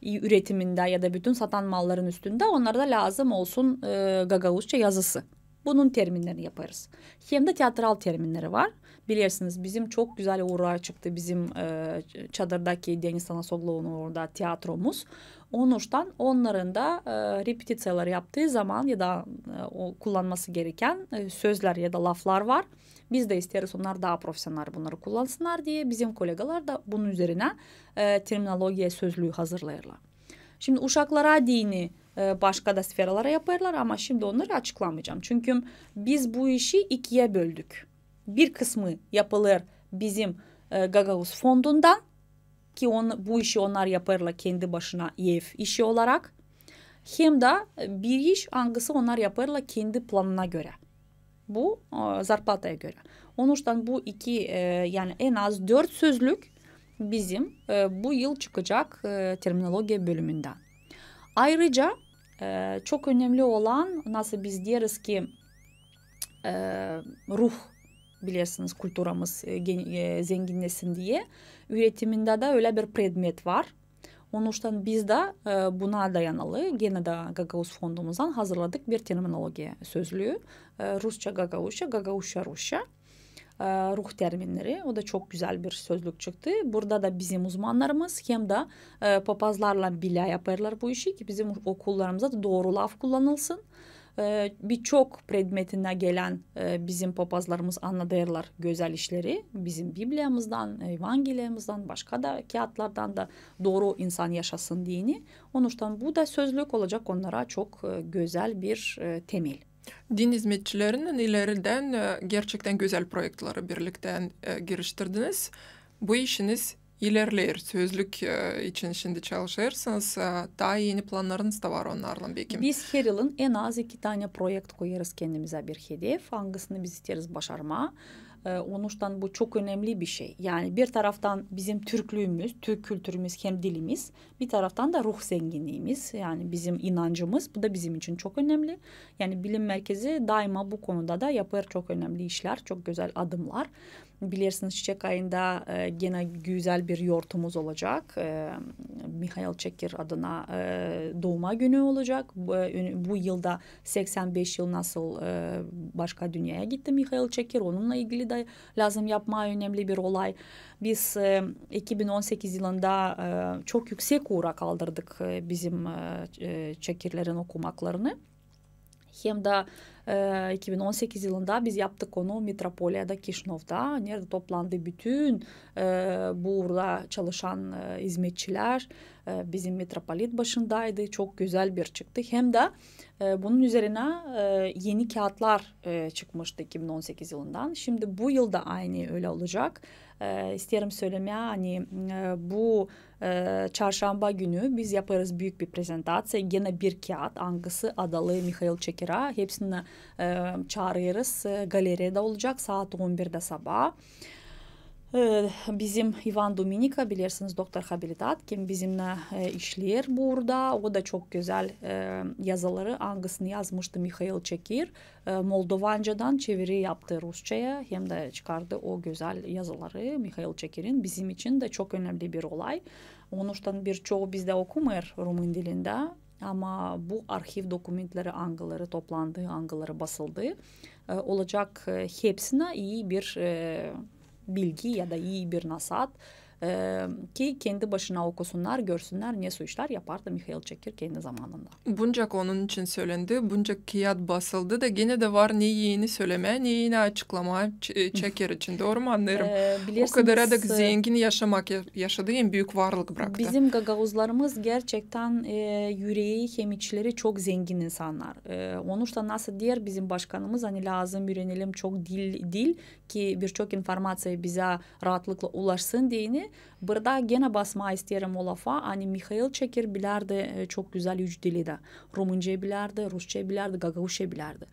üretimindä ya da bütün satan malların üstündä onnarda lääzım olsun, e, gagauzça yazısı. Bunun terminnerini yapêrız. Hem dä teatral terminneri var. Bilersiniz, bizim çok gözäl uura çıktı bizim, e, Çadırdaki Denis Tanasoglu'nun orada teatromuz. Onuştan onnarın da, e, repetiţiyalar yaptıı zaman ya da, e, o kullanması gerekän, e, sözlär ya da laflar var. Biz dä isteeriz, onnar daa profesional bunnarı kullansınnar deyni. Bizim kolegalar da bunun üzerinä, e, terminologiya sözlüü hazırlêêrlar. Şindi uşaklara deyni, e, başka da sferalara yapêrlar, ama şindi onnarı açıklamayacam. Çünkü biz bu işi ikiyä böldük. Bir kısmı yapılêr bizim, e, Gagauz fondundan, ki on-, bu işi onnar yapêrlar kendi başına ev işi olarak. Hem dä, e, bir iş, angısı onnar yapêrlar kendi planına görä. Bu, e, zarplataya görä. Onuştan bu iki, e, yani en az dört sözlük bizim, e, bu yıl çıkacak, e, terminologiya bölümündän. Ayrıca, e, çok önemli olan, nasıl biz deeriz ki, e, ruh, bilersiniz, kulturamız, e, gen-, e, zenginnesin deyni, üretimindä dä ölä bir predmet var. Onuştan biz dä, e, buna dayanalı, genä dä Gagauz fondumuzdan hazırladık bir terminologiya sözlüü. E, rusça-gagauzça, gagauzça-rusça. E, ruh terminneri. O da çok gözäl bir sözlük çıktı. Burada da bizim uzmannarımız hem dä, e, papazlarlan bilä yapêrlar bu işi, ki bizim okullarımızda da dooru laf kullanılsın. E, birçok predmetinä gelän, e, bizim papazlarımız annadêrlar gözäl işleri bizim Bibliyamızdan, e, Evangeliyamızdan, başka da kiyatlardan da dooru insan yaşasın deyni. Onuştan bu da sözlük olacak onnara çok, e, gözäl bir, e, temel. Din hizmetçilerinin ileridän, e, gerçektän gözäl proektleri birliktän, e, giriştirdiniz. Bu işiniz ilerleer. Sözlük, e, için şindi çalışêrsınız. E, taa eni plannarınız da var onnarlan beki? Biz her yılın en az iki tane proekt koyêrız kendimizä bir hedef, angısını biz isteeriz başarmaa. E, onuştan bu çok önemli bir şey. Yani bir taraftan bizim türklüümüz, türk kültürümüz hem dilimiz, bir taraftan da ruh zenginniimiz, yani bizim inancımız, bu da bizim için çok önemli. Yani bilim merkezi daima bu konuda da yapêr çok önemli işlär, çok gözäl adımnar. Bilersiniz, çiçek ayında, e, genä gözäl bir yortumuz olacak. E, Mihail Çekir adına, e, duuma günü olacak. Bu, e, bu yılda seksän beş yıl nasıl, e, başka dünyaya gitti Mihail Çekir. Onunnan ilgili dä lääzım yapmaa önemli bir olay. Biz, e, iki bin on sekiz yılında, e, çok üüsek uura kaldırdık, e, bizim, e, e, Çekirlerin okumaklarını. Hem dä, e, iki bin on sekiz yılında biz yaptık onu metropoliyada Kişinövda, neredä toplandı bütün, e, bu uurda çalışan, e, hizmetçilär. E, bizim mitropolit başındaydı, çok gözäl bir çıktı. Hem dä, e, bunun üzerinä, e, eni kiyatlar, e, çıkmıştı iki bin on sekiz yılından. Şindi bu yılda aynı ölä olacak. E, isteerim sölemää, ani, e, bu E, çarşamba günü biz yapêrız büük bir prezentaţiya, genä bir kiyat, angısı adalı Mihail Çekirä. Hepsini, e, çaarêrız, e, galereyada olacak saat on birdä sabaa. E, bizim İvan Duminika, bilersiniz, doktor habilitat, kim bizimnän, e, işleer burada. O da çok gözäl, e, yazıları, angısını yazmıştı Mihail Çekir, e, moldovancadan çeviri yaptı rusçaya, hem dä çıkardı o gözäl yazıları Mihail Çekirin. Bizim için dä çok önemli bir olay. Onuştan birçoyu bizdä okumêêr rumın dilindä, ama bu arhiv dokumentleri, angıları toplandı, angıları basıldı, e, olacak, e, hepsinä ii bir, e, bilgi ya da ii bir nasaat, e, ki kendi başına okusunnar, görsünnär, ne su işlär yapardı Mihail Çekir kendi zamanında. Buncak onun için sölendi, buncak kiyat basıldı da genä dä var ne eni sölemää, ne eni açıklamaa Ç-, e, Çekir için. Dooru mu annêêrım? E, bilersiniz, o kadar da, e, zengin yaşamak ya-, yaşadı, en büük varlık bıraktı. Bizim gagauzlarımız gerçektän, e, üreyi hem içleri çok zengin insannar. E, onuştan nasıl deer bizim başkanımız, ani lääzım üürenelim çok dil, dil, ki birçok informaţiya bizä raatlıklan ulaşsın deyni. Burada genä basmaa isteerim o lafa, ani Mihail Çekir bilärdi, e, çok gözäl üç dili dä. Rumıncayı bilärdi, rusçayı bilärdi, gagauzçayı bilärdi.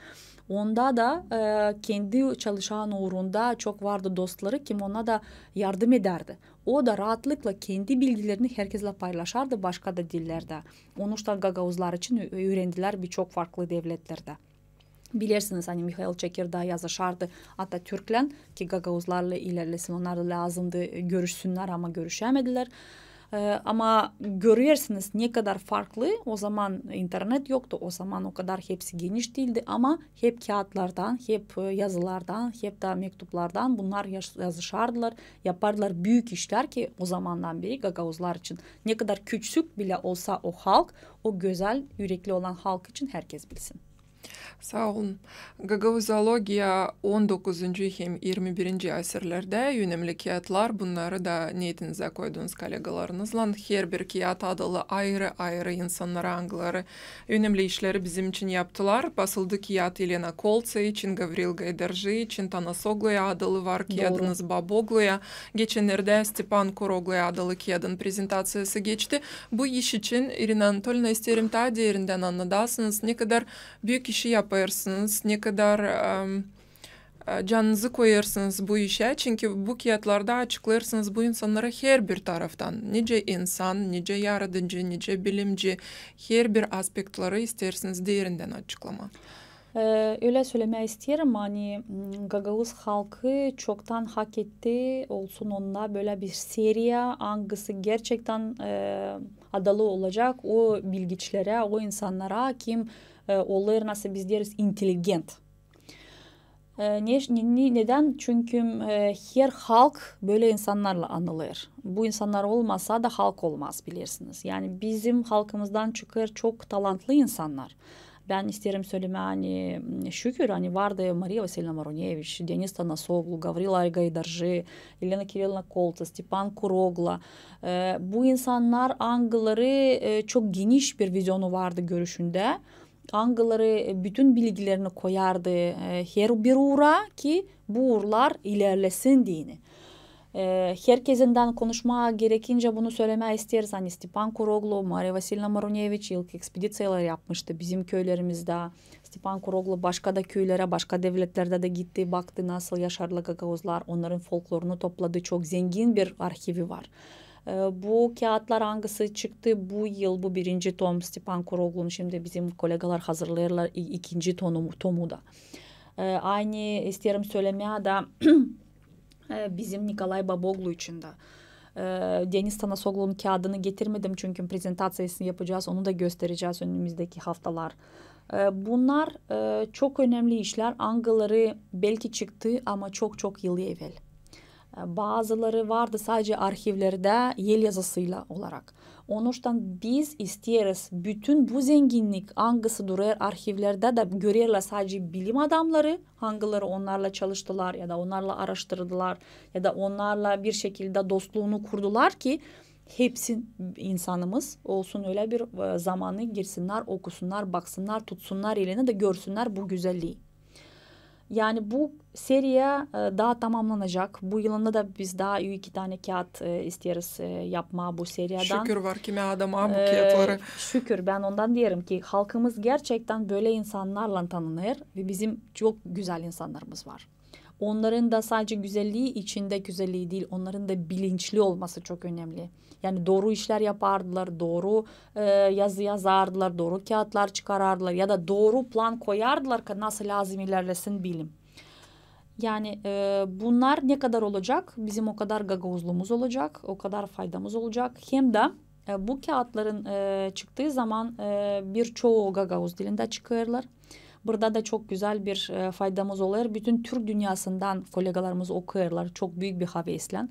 Onda da e, kendi çalışan uurunda çok vardı dostları, kim ona da yardım edärdi. O da raatlıkla kendi bilgilerini herkezlä paylaşardı, başka da dillerdä. Onuştan gagauzlar için ü- üürendilär birçok farklı devletlerdä. Bilersiniz, ani Mihail Çekirdağ yazışardı Atatürklän, ki gagauzlarlan ilerlesin, onnar da lääzımdı görüşsünnär, ama görüşämedilär. E, ama görersiniz, ne kadar farklı. O zaman internet yoktu, o zaman o kadar hepsi geniş diildi, ama hep kiyatlardan, hep e, yazılardan, hep dä mektuplardan bunnar yaz- yazışardılar, yapardılar büük işlär, ki o zamandan beri gagauzlar için ne kadar küçük bilä olsa o halk, o gözäl ürekli olan halk için herkez bilsin. Saa olun. Gagauzoologiya on dokuzuncu hem irmi birinci asirlerdä önemli kiyatlar, bunnarı da neetinizä koydunuz kollegalarınızlan. Herbir kiyat adılı ayırı-ayırı insannara, angıları önemli işleri bizim için yaptılar. Basıldı kiyat İlena Kolţa için, Gavril Gaydarji için, Tanasogluya adılı var kiyadınız, Babogluya. Geçennerdä Stepan Kurogluya adılı kiyadın prezentaţiyası geçti. Bu iş için, İrina Anatolina, isteerim taa derindän annadasınız, ne kadar büük işi yapêrsınız, ne kadar em, e, canınızı koyêrsınız bu işä, çünkü bu kiyatlarda açıklêêrsınız bu insannarı herbir taraftan, nicä insan, nicä yaradıcı, nicä bilimci, herbir aspektleri isteersiniz derindän açıklamaa. E, ölä sölemää isteerim, ani m, gagauz halkı çoktan hak etti, olsun onda bölä bir seriya, angısı gerçektän e, adalı olacak o bilgiçilerä, o insannara, kim e, olêr, nasıl biz deeriz, inteligent. E, ne, ne- ne- nedän? Çünkü e, her halk bölä insannarlan anılêr. Bu insannar olmasa da halk olmaz, bilersiniz. Yani bizim halkımızdan çıkêr çok talantlı insannar. Bän isteerim sölemää, ani m, şükür, ani vardı Mariya Vasilievna Maruneviç, Denis Tanasoglu, Gavril Gaydarji, İlena Kirilovna Kolţa, Stepan Kurogla. E, bu insannar, angıları e, çok geniş bir vizyonu vardı görüşündä. Angıları e, bütün bilgilerini koyardı e, herbir uura, ki bu uurlar ilerlesin deyni. E, herkezindän konuşmaa gerekincä bunu sölemää isteeriz, ani Stepan Kuroglu, Mariya Vasilievna Maruneviç ilk ekspediţiyaları yapmıştı bizim küülerimizdä. Stepan Kuroglu başka da küülerä, başka devletlerdä dä gitti, baktı, nasıl yaşêêrlar gagauzlar, onnarın folklorunu topladı, çok zengin bir arhivi var. E, bu kiyatlar, angısı çıktı bu yıl, bu birinci tom Stepan Kuroglunun, şindi bizim kollegalar hazırlêêrlar i- ikinci tomu, tomu da. E, aynı isteerim sölemää dä e, bizim Nikolay Baboglu için dä. E, Denis Tanasoglunun kiyadını getirmedim, çünkü prezentaţiyasını yapacez, onu da gösterecez önümizdeki haftalar. E, bunnar e, çok önemli işlär, angıları belki çıktı, ama çok-çok yıl evel. E, bazıları vardı sadece arhivlerdä el yazısıyla olarak. Onuştan biz isteeriz, bütün bu zenginnik, angısı durêr arhivlerdä dä görerlär sadece bilim adamları, angıları onnarla çalıştılar ya da onnarla aaraştırdılar ya da onnarla bir şekildä dostluunu kurdular, ki hepsi insanımız olsun ölä bir e, zamanı, girsinnär, okusunnar, baksınnar, tutsunnar elinä dä görsünnär bu gözellii. Yani bu seriya e, taa tamamlanacek. Bu yılında da biz taa iki tanä kiyat e, isteeriz e, yapmaa bu seriyadan. Şükür, var kimä adama bu kiyatları. E, şükür, bän ondan deerim, ki halkımız gerçektan bölä insannarlan tanınêr ve bizim çok gözäl insannarımız var. Onnarın da sadece gözellii, içindä gözellii diil, onnarın da bilinçli olması çok önemli. Yani dooru işlär yapardılar, dooru e, yazı yazardılar, dooru kiyatlar çıkarardılar ya da dooru plan koyardılar, ka- nasıl lääzım ilerlesin bilim. Yani e, bunnar ne kadar olacek, bizim o kadar gagauzluumuz olacek, o kadar faydamız olacek. Hem dä e, bu kiyatların e, çıktıı zaman e, birçoyu gagauz dilindä çıkêrlar. Burada da çok gözäl bir e, faydamız olêr. Bütün türk dünnäsindän kollegalarımız okuyêrlar çok büük bir haveslän.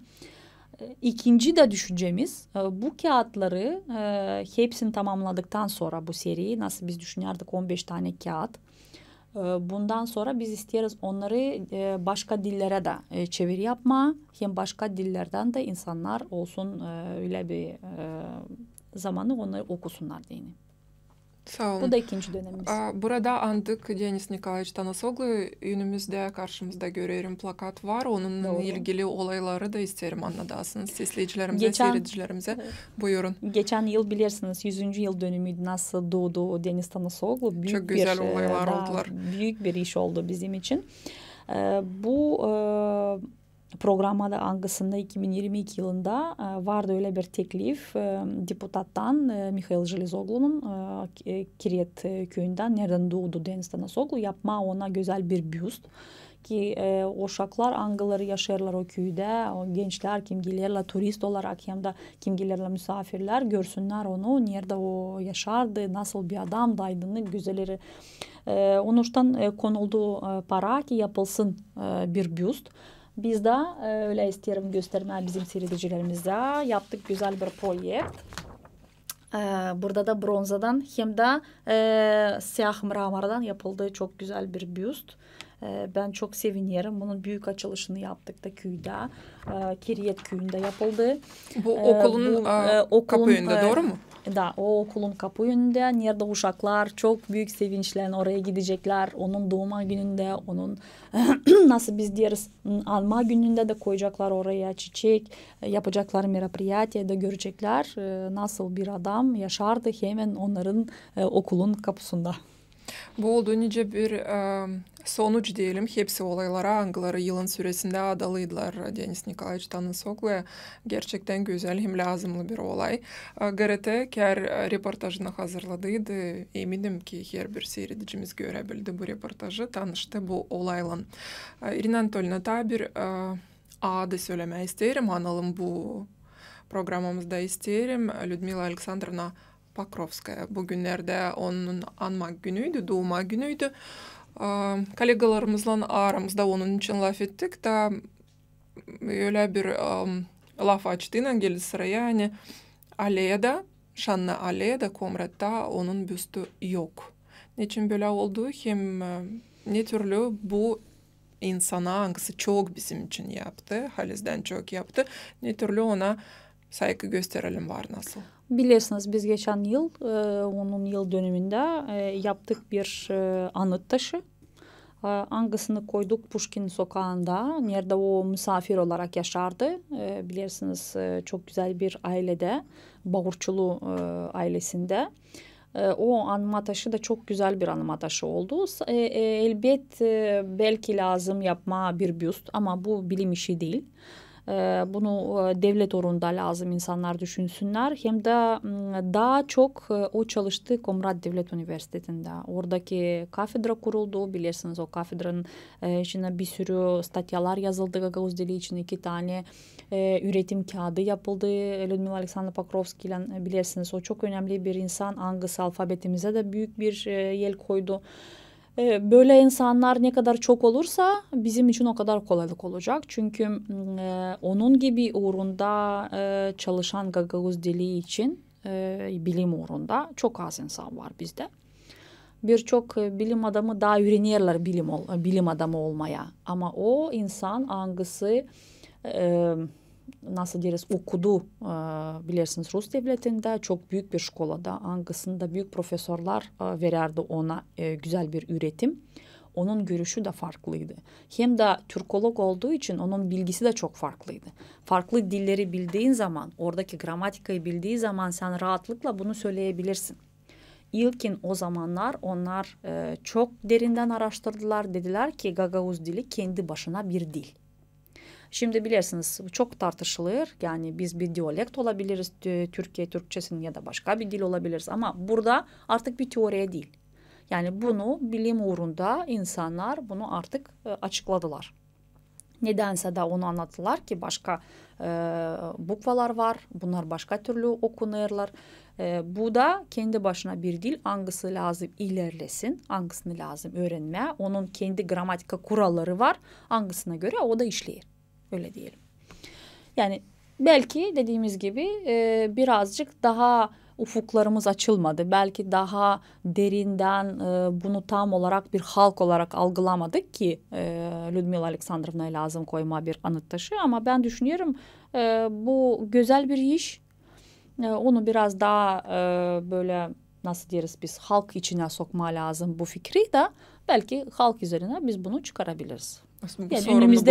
E, ikinci dä düşüncemiz, e, bu kiyatları e, hepsini tamamladıktan sora bu seriyi, nasıl biz düşünärdik on beş tanä kiyat, e, bundan sora biz isteeriz onnarı e, başka dillerä dä e, çeviri yapmaa, hem başka dillerdän dä insannar olsun e, ölä bir e, zamanı onnarı okusunnar deyni. Saa olun. Bu da ikinci dönemimiz. A, burada andık Denis Nikolaeviç Tanasoglu, önümüzdä karşımızda görerim plakat var. Onunnan ilgili olayları da isteerim annadasınız sesleyicilerimizä, seyredicilerimizä. Buyurun. Geçän yıl, bilersiniz, üzüncü yıl dönümüydü, nasıl duudu Denis Tanasoglu. Çok gözäl olaylar oldular. Büük bir iş oldu bizim için. E, bu, e, programada, angısında iki bin irmi iki yılında, e, vardı ölä bir teklif, e, deputattan, e, Mihail Jelezoglunun, e, Kiret, e, küüyündän, neredän duudu Denis Tanasoglu, yapmaa ona gözäl bir büst. Ki, e, o uşaklar, angıları yaşêêrlar o küüdä, o gençlär, kim gelerlär turist olarak hem dä kim gelerlär musaafirlär, görsünnär onu, neredä o yaşardı, nasıl bir adam, aydınlık, gözäl eri. E, onuştan, e, konuldu, e, para ki yapılsın, e, bir büst. Biz dä, e, ölä isteerim göstermää bizim seyredicilerimizä. Yaptık gözäl bir proekt. E, burada da bronzadan hem dä, e, siyaah mramordan yapıldı çok gözäl bir büst. E, bän çok sevinerim. Bunun büük açılışını yaptık da küüdä. E, Kiret küüyündä yapıldı. Bu okulun, e, kapı önündä, dooru mu? Da, o okulun kapı önündä, neredä uşaklar çok büük sevinçlän oraya gideceklär. Onun duuma günündä, onun nasıl biz deeriz, anma günündä dä koyaceklar oraya çiçek, e, yapaceklar meropriyatiya da göreceklär, e, nasıl bir adam yaşardı hemen onnarın, e, okulun kapusunda. Bu oldu nicä bir, e, sonuç deyelim, hepsi olaylara, angıları yılın süresindä adalıydılar Denis Nikolaeviç Tanasogluya. Gerçektän gözäl hem lääzımnı bir olay. E, GRT kär, e, reportajını hazırladıydı. Eminim ki, herbir seyredicimiz görebildi bu reportajı, tanıştı bu olaylan. E, İrina Anatolina, taa bir, e, adı sölemää isteerim, analım bu programamızda isteerim, Lüdmila Aleksandrovna Pokrovskaya. Büünnerdä onun anma günüydü, duuma günüydü. E, kollegalarımızlan aramızda onun için lafettik da, ölä bir, e, laf açtıynan geldi sıraya, ani aleyada, şannı aleyada Komratta onun büstü yok. Neçin bölä oldu hem, e, ne türlü bu insana, angısı çok bizim için yaptı, halizdän çok yaptı, ne türlü ona saygı gösterelim var nasıl? Bilersiniz, biz geçän yıl, e, onun yıl dönümündä, e, yaptık bir, e, anıt taşı, e, angısını koyduk Puşkin sokaanda, neredä o musaafir olarak yaşardı. E, bilersiniz, e, çok gözäl bir ayledä, Baurçulu, e, aylesindä. E, o anma taşı da çok gözäl bir anma taşı oldu. S-, e, e, elbet, e, belki lääzım yapmaa bir büst, ama bu bilim işi diil. E, bunu, e, devlet uurunda lääzım insannar düşünsünnär. Hem dä, m, taa çok, e, o çalıştı Komrat devlet universitetindä. Oradaki kafedra kuruldu. Bilersiniz, o kafedranın, e, içinä bir sürü statyalar yazıldı gagauz dili için. İki tanä, e, üretim kiyaadı yapıldı Lüdmila Aleksandrovna Pokrovskiylän. E, bilersiniz, o çok önemli bir insan, angısı alfabetimizä dä büük bir, e, el koydu. E, bölä insannar ne kadar çok olursa, bizim için o kadar kolaylık olacak. Çünkü, m, e, onun gibi uurunda, e, çalışan gagauz dili için, e, bilim uurunda çok az insan var bizdä. Birçok, e, bilim adamı taa üürenerlär bilim ol-, bilim adamı olmaya. Ama o insan, angısı, e, nasıl deeriz, okudu, e, bilersiniz, Rus devletindä, çok büük bir şkolada, angısında büük profesorlar, e, verärdi ona, e, gözäl bir üüretim. Onun görüşü dä farklıydı. Hem dä türkolog olduğu için onun bilgisi dä çok farklıydı. Farklı dilleri bildiin zaman, oradaki gramatikayı bildiin zaman sän raatlıkla bunu söleyebilirsin. İlkin o zamannar onnar, e, çok derindän araştırdılar, dedilär ki gagauz dili kendi başına bir dil. Şindi bilersiniz, çok tartışılêr, yani biz bir dialekt olabiliriz, tü-, Türkiye türkçesinin ya da başka bir dil olabiliriz, ama burada artık bir teoriya diil. Yani bunu bilim uurunda insannar bunu artık, e, açıkladılar. Nedänsä dä onu annattılar ki başka, e, bukvalar var, bunnar başka türlü okunêrlar. E, bu da kendi başına bir dil, angısı lääzım ilerlesin, angısını lääzım üürenmää, onun kendi gramatika kuralları var, angısına görä o da işleer. Ölä deyelim. Yani belki dediimiz gibi, e, birazcık taa ufuklarımız açılmadı. Belki taa derindän, e, bunu tam olarak bir halk olarak algılamadık ki, e, Lüdmila Aleksandrovnaya lääzım koymaa bir anıt taşı. Ama bän düşünerim, e, bu gözäl bir iş. E, onu biraz taa, e, bölä nasıl deyeriz biz, halk içinä sokmaa lääzım bu fikri da, bälki halk üzerinä biz bunu çıkarabiliriz. Aslında bu sorumlu bunun için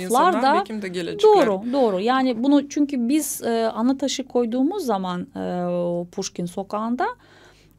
insannar, belki de gelecekler. Dooru, dooru. Yani bunu, çünkü biz, e, Anıtaşı koyduumuz zaman, e, o Puşkin sokaanda,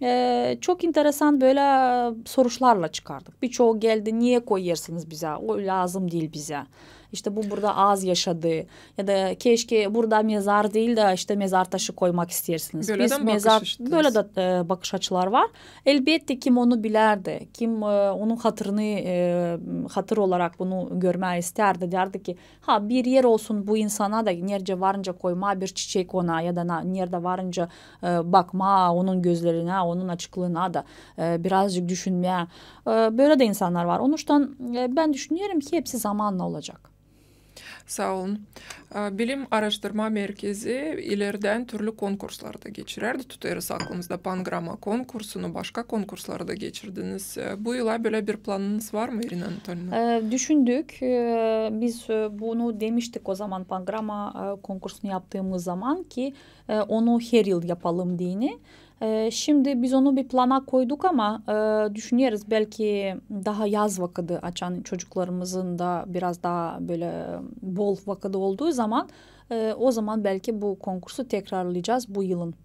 e, çok enteresan bölä soruşlarlan çıkardık. Birçoyu geldi, niye koyêrsınız bizä, o lääzım diil bizä. İşte bu burada az yaşadı. Ya da keşke burada mezar diil dä işte mezar taşı koymak isteersiniz. Biz mezar, bölä dä, e, bakış açıları var. Elbette, kim onu bilärdi, kim, e, onun hatırını, e, hatır olarak bunu görmää istärdi, därdi ki, ha, bir er olsun bu insana da, neredä varınca koymaa bir çiçek ona, ya da neredä varınca, e, bakmaa onun gözlerinä, onun açıklıına da, e, birazcık düşünmää. E, bölä dä insannar var. Onuştan, e, bän düşünerim, hepsi zamannan olacek. Saa olun. E, Bilim aaraştırma merkezi ileridän türlü konkursları da geçirärdi. Tutêrız aklımızda Pangrama konkursunu, başka konkursları da geçirdiniz. E, bu yıla bölä bir planınız var mı, İrina Anatolina? E, düşündük. E, biz, e, bunu demiştik o zaman Pangrama, e, konkursunu yaptıımız zaman ki, e, onu her yıl yapalım deyni. E, şindi biz onu bir plana koyduk, ama, e, düşüneriz, bälki daha yaz vakıdı, açan çocuklarımızın da biraz daha bölä bol vakıdı olduu zaman, e, o zaman bälki bu konkursu tekrarlayacez bu yılın.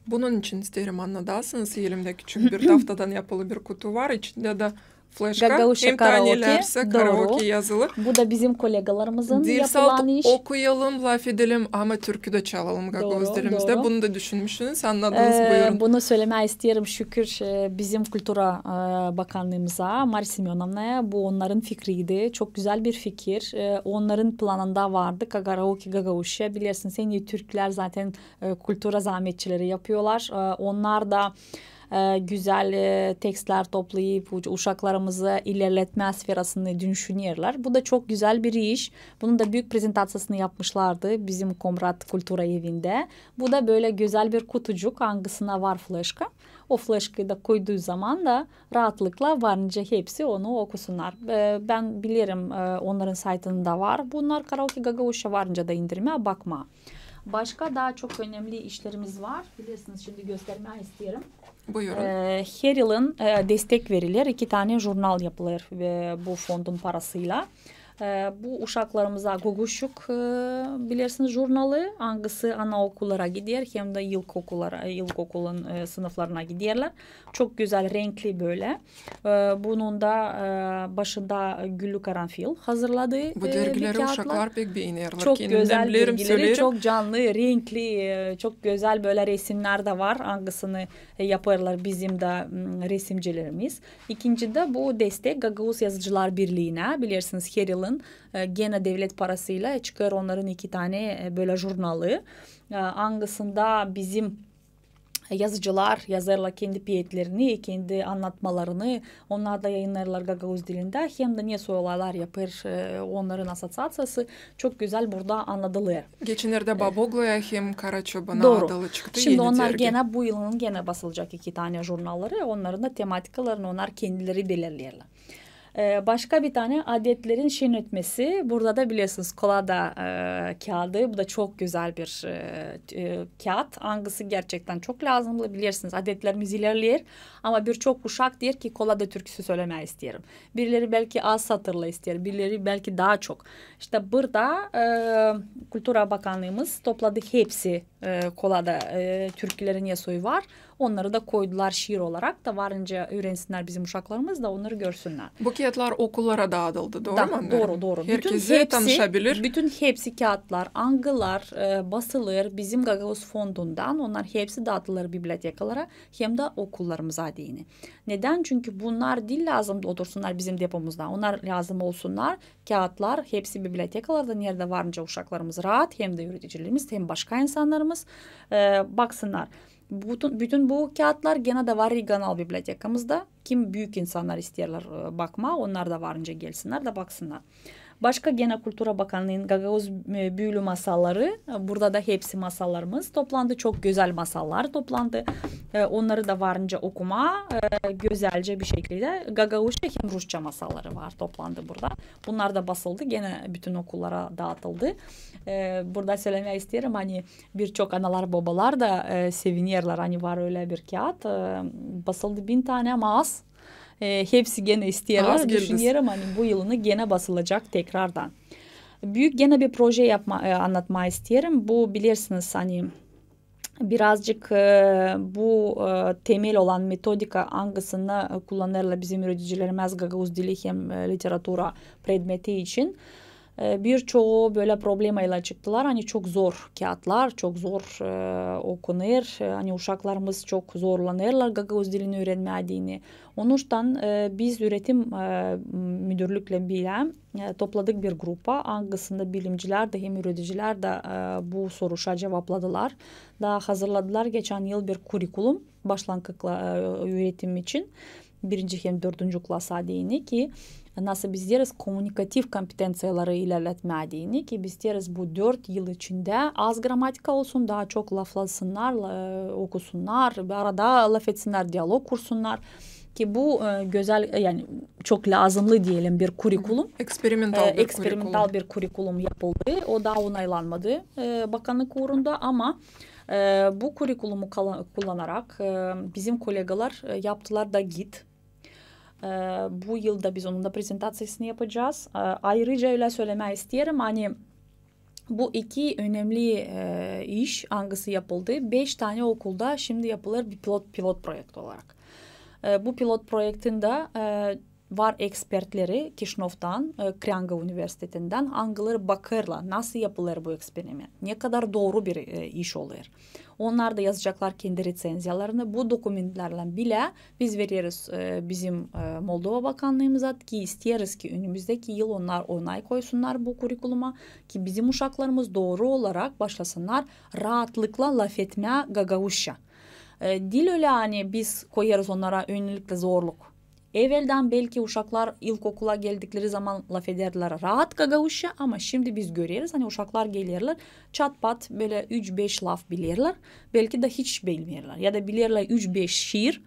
Bunun için isteerim annadasınız, elimdä küçük bir taftadan yapılı bir kutu var, içindä dä fleşka, hem taanelärsä karaoke yazılı. Bu da bizim kolegalarımızın yapılan iş. Okuyalım, lafedelim, ama türkü dä çalalım gagauz dilimizdä. Bunu da düşünmüşsünüz, annadınız, buyurun. Bunu sölemää isteerim, şükür, e, bizim kultura, e, bakannıımıza, Mari Semönovnaya, bu onnarın fikriydi. Çok gözäl bir fikir. E, onnarın planında vardı karaoke gagauzça. Bilersiniz, en ii türkülär zaten, e, kultura zaametçileri yapıyorlar. E, onnar da e, gözäl, e, tekstlär toplayıp, u-, uşaklarımızı ilerletmää sferasını düşünerlär. Bu da çok gözäl bir iş. Bunun da büük prezentaţiyasını yapmışlardı bizim Komrat Kultura evindä. Bu da bölä gözäl bir kutucuk, angısına var fleşka. O fleşkayı da koyduu zaman da raatlıkla varınca hepsi onu okusunnar. E, bän bilerim, e, onnarın saytında var bunnar, karaoke gagauzça, varınca da indirmää, bakmaa. Başka taa çok önemli işlerimiz var. Bilersiniz, şindi göstermää isteerim. Buyurun. E, her yılın, e, destek veriler, iki tanä jurnal yapılêr, e, bu fondun parasıyla. E, bu uşaklarımıza Guguşçuk, e, bilersiniz, jurnalı, angısı anaokullara gider, hem dä ilkokullara, ilkokulun, e, sınıflarına giderlär. Çok gözäl, renkli bölä. E, bunun da, e, başında Güllü Karanfil hazırladı, e, bir kiyatlar. Bu dergileri uşaklar pek beenerlär. Çok gözäl dergileri, çok canlı, renkli, e, çok gözäl bölä resimnär dä var, angısını, e, yapêrlar bizim dä, m, resimcilerimiz. İkinci dä bu destek Gagauz Yazıcılar Birliinä, bilersiniz, her yılın, e, genä devlet parasıyla çıkêr onnarın iki tanä, e, bölä jurnalı, e, angısında bizim yazıcılar yazêrlar kendi peetlerini, kendi annatmalarını, onnar da yayınnêêrlar gagauz dilindä, hem dä ne soy olaylar yapêr, e, onnarın asosiaţiyası, çok gözäl burada annadılêr. Geçennerdä Babogluya hem Karaçobana adalı çıktı eni dergi. Dooru. Şindi onnar genä bu yılın genä basılacek iki tanä jurnalları, onnarın da tematikalarını onnar kendileri belirleerlär. E, başka bir tanä adetlerin şenetmesi. Burada da bilersiniz, Kolada, e, kiyaadı. Bu da çok gözäl bir, e, e, kiyaat. Angısı gerçektän çok lääzımlı. Bilersiniz, adetlerimiz ilerleer. Ama birçok uşak deer ki, Kolada türküsü sölemää isteerim. Birileri bälki az satırla isteer, birileri bälki taa çok. İştä burada, e, Kultura Bakannıımız topladı hepsi, e, Kolada, e, türküleri ne soy var. Onnarı da koydular şiir olarak da, varınca üürensinnär bizim uşaklarımız da, onnarı görsünnär. Bu kiyatlar okullara daadıldı, dooru mu annêêrım? Dooru, dooru. Herkez tanışabilir. Bütün hepsi kiyatlar, angılar, e, basılêr bizim Gagauz fondundan, onnar hepsi daatılêr bibliotekalara hem dä okullarımıza deyni. Neden? Çünkü bunnar diil lääzım otursunnar bizim depomuzda. Onnar lääzım olsunnar, kiyatlar, hepsi bibliotekalarda, neredä varınca uşaklarımız raat, hem dä üüredicilerimiz, hem başka insannarımız, e, baksınnar. Bütün, bütün bu kiyatlar genä dä var regional bibliotekamızda. Kim büük insannar isteerlär, e, bakmaa, onnar da varınca gelsinnär dä baksınnar. Başka genä Kultura Bakannıın Gagauz e, büülü masalları. Burada da hepsi masallarımız toplandı. Çok gözäl masallar toplandı. E, onnarı da varınca okumaa e, gözälcä bir şekildä. Gagauzça hem rusça masalları var, toplandı burada. Bunnar da basıldı, genä bütün okullara daatıldı. E, burada sölemää isteerim, ani birçok analar, bobalar da e, sevinerlär, ani var ölä bir kiyat. E, basıldı bin tanä, ama az. E, hepsi genä isteerlär. Düşünerim, ani bu yılını genä basılacak tekrardan. Büük genä bir proje yapma, e, annatmaa isteerim. Bu, bilersiniz, ani birazcık e, bu e, temel olan metodika, angısını e, kullanêrlar bizim üüredicilerimiz gagauz dili hem e, literatura predmeti için. E, birçoyu bölä problemaylan çıktılar, ani çok zor kiyatlar, çok zor e, okunêr, e, ani uşaklarımız çok zorlanêrlar gagauz dilini üürenmää deyni. Onuştan e, biz üüretim e, müdürlüklän bilä e, topladık bir grupa, angısında bilimcilär dä hem üüredicilär dä e, bu soruşa cevapladılar. Da hazırladılar geçän yıl bir kurikulum başlanngıçla e, üüretim için birinci hem dördüncü klasa deyni, ki nasıl biz deeriz, komunikativ kompetenţiyaları ilerletmää deyni, ki biz deeriz bu dört yıl içindä az gramatika olsun, daa çok laflasınnar, la- okusunnar, bir arada lafetsinnär, dialog kursunnar. Ki bu e, gözäl, e, yani çok lääzımlı deyelim bir kurikulum. Eksperimental E, bir eksperimental kurikulum. Bir kurikulum yapıldı. O daa onaylanmadı e, bakannık uurunda, ama e, bu kurikulumu kala- kullanarak e, bizim kolegalar e, yaptılar da gid. E, bu yılda biz onun da prezentaţiyasını yapacez. E, ayırıca ölä sölemää isteerim, ani bu iki önemli e, iş, angısı yapıldı. Beş tanä okulda şindi yapılêr bir pilot, pilot proekt olarak. E, bu pilot proektindä e, var ekspertleri Kişinövdan, e, Kreanga universitetindän, angıları bakêrlar, nasıl yapılêr bu eksperiment, ne kadar dooru bir e, iş olêr. Onnar da yazaceklar kendi reţenziyalarını. Bu dokumentlärlän bilä biz vereriz e, bizim e, Moldova bakannıımıza, ki isteeriz, ki önümüzdeki yıl onnar onay koysunnar bu kurikuluma, ki bizim uşaklarımız dooru olarak başlasınnar raatlıklan lafetmää gagauzça. E, diil ölä, ani biz koyêrız onnara öncelikli zorluk. Eveldän belki uşaklar ilkokula geldikleri zaman lafederlär raat gagauzça, ama şindi biz göreriz, ani uşaklar gelerlär, çat-pat bölä üç-beş laf bilerlär, belki dä hiç bilmeerlär. Ya da bilerlär üç-beş şiir,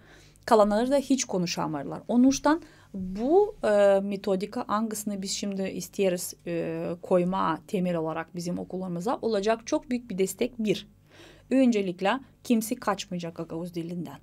kalanları da hiç konuşamêêrlar. Onuştan bu e, metodika, angısını biz şindi isteeriz e, koymaa temel olarak bizim okullarımıza, olacek çok büük bir destek. Bir, öncelikli kimsey kaçmayacek gagauz dilindän.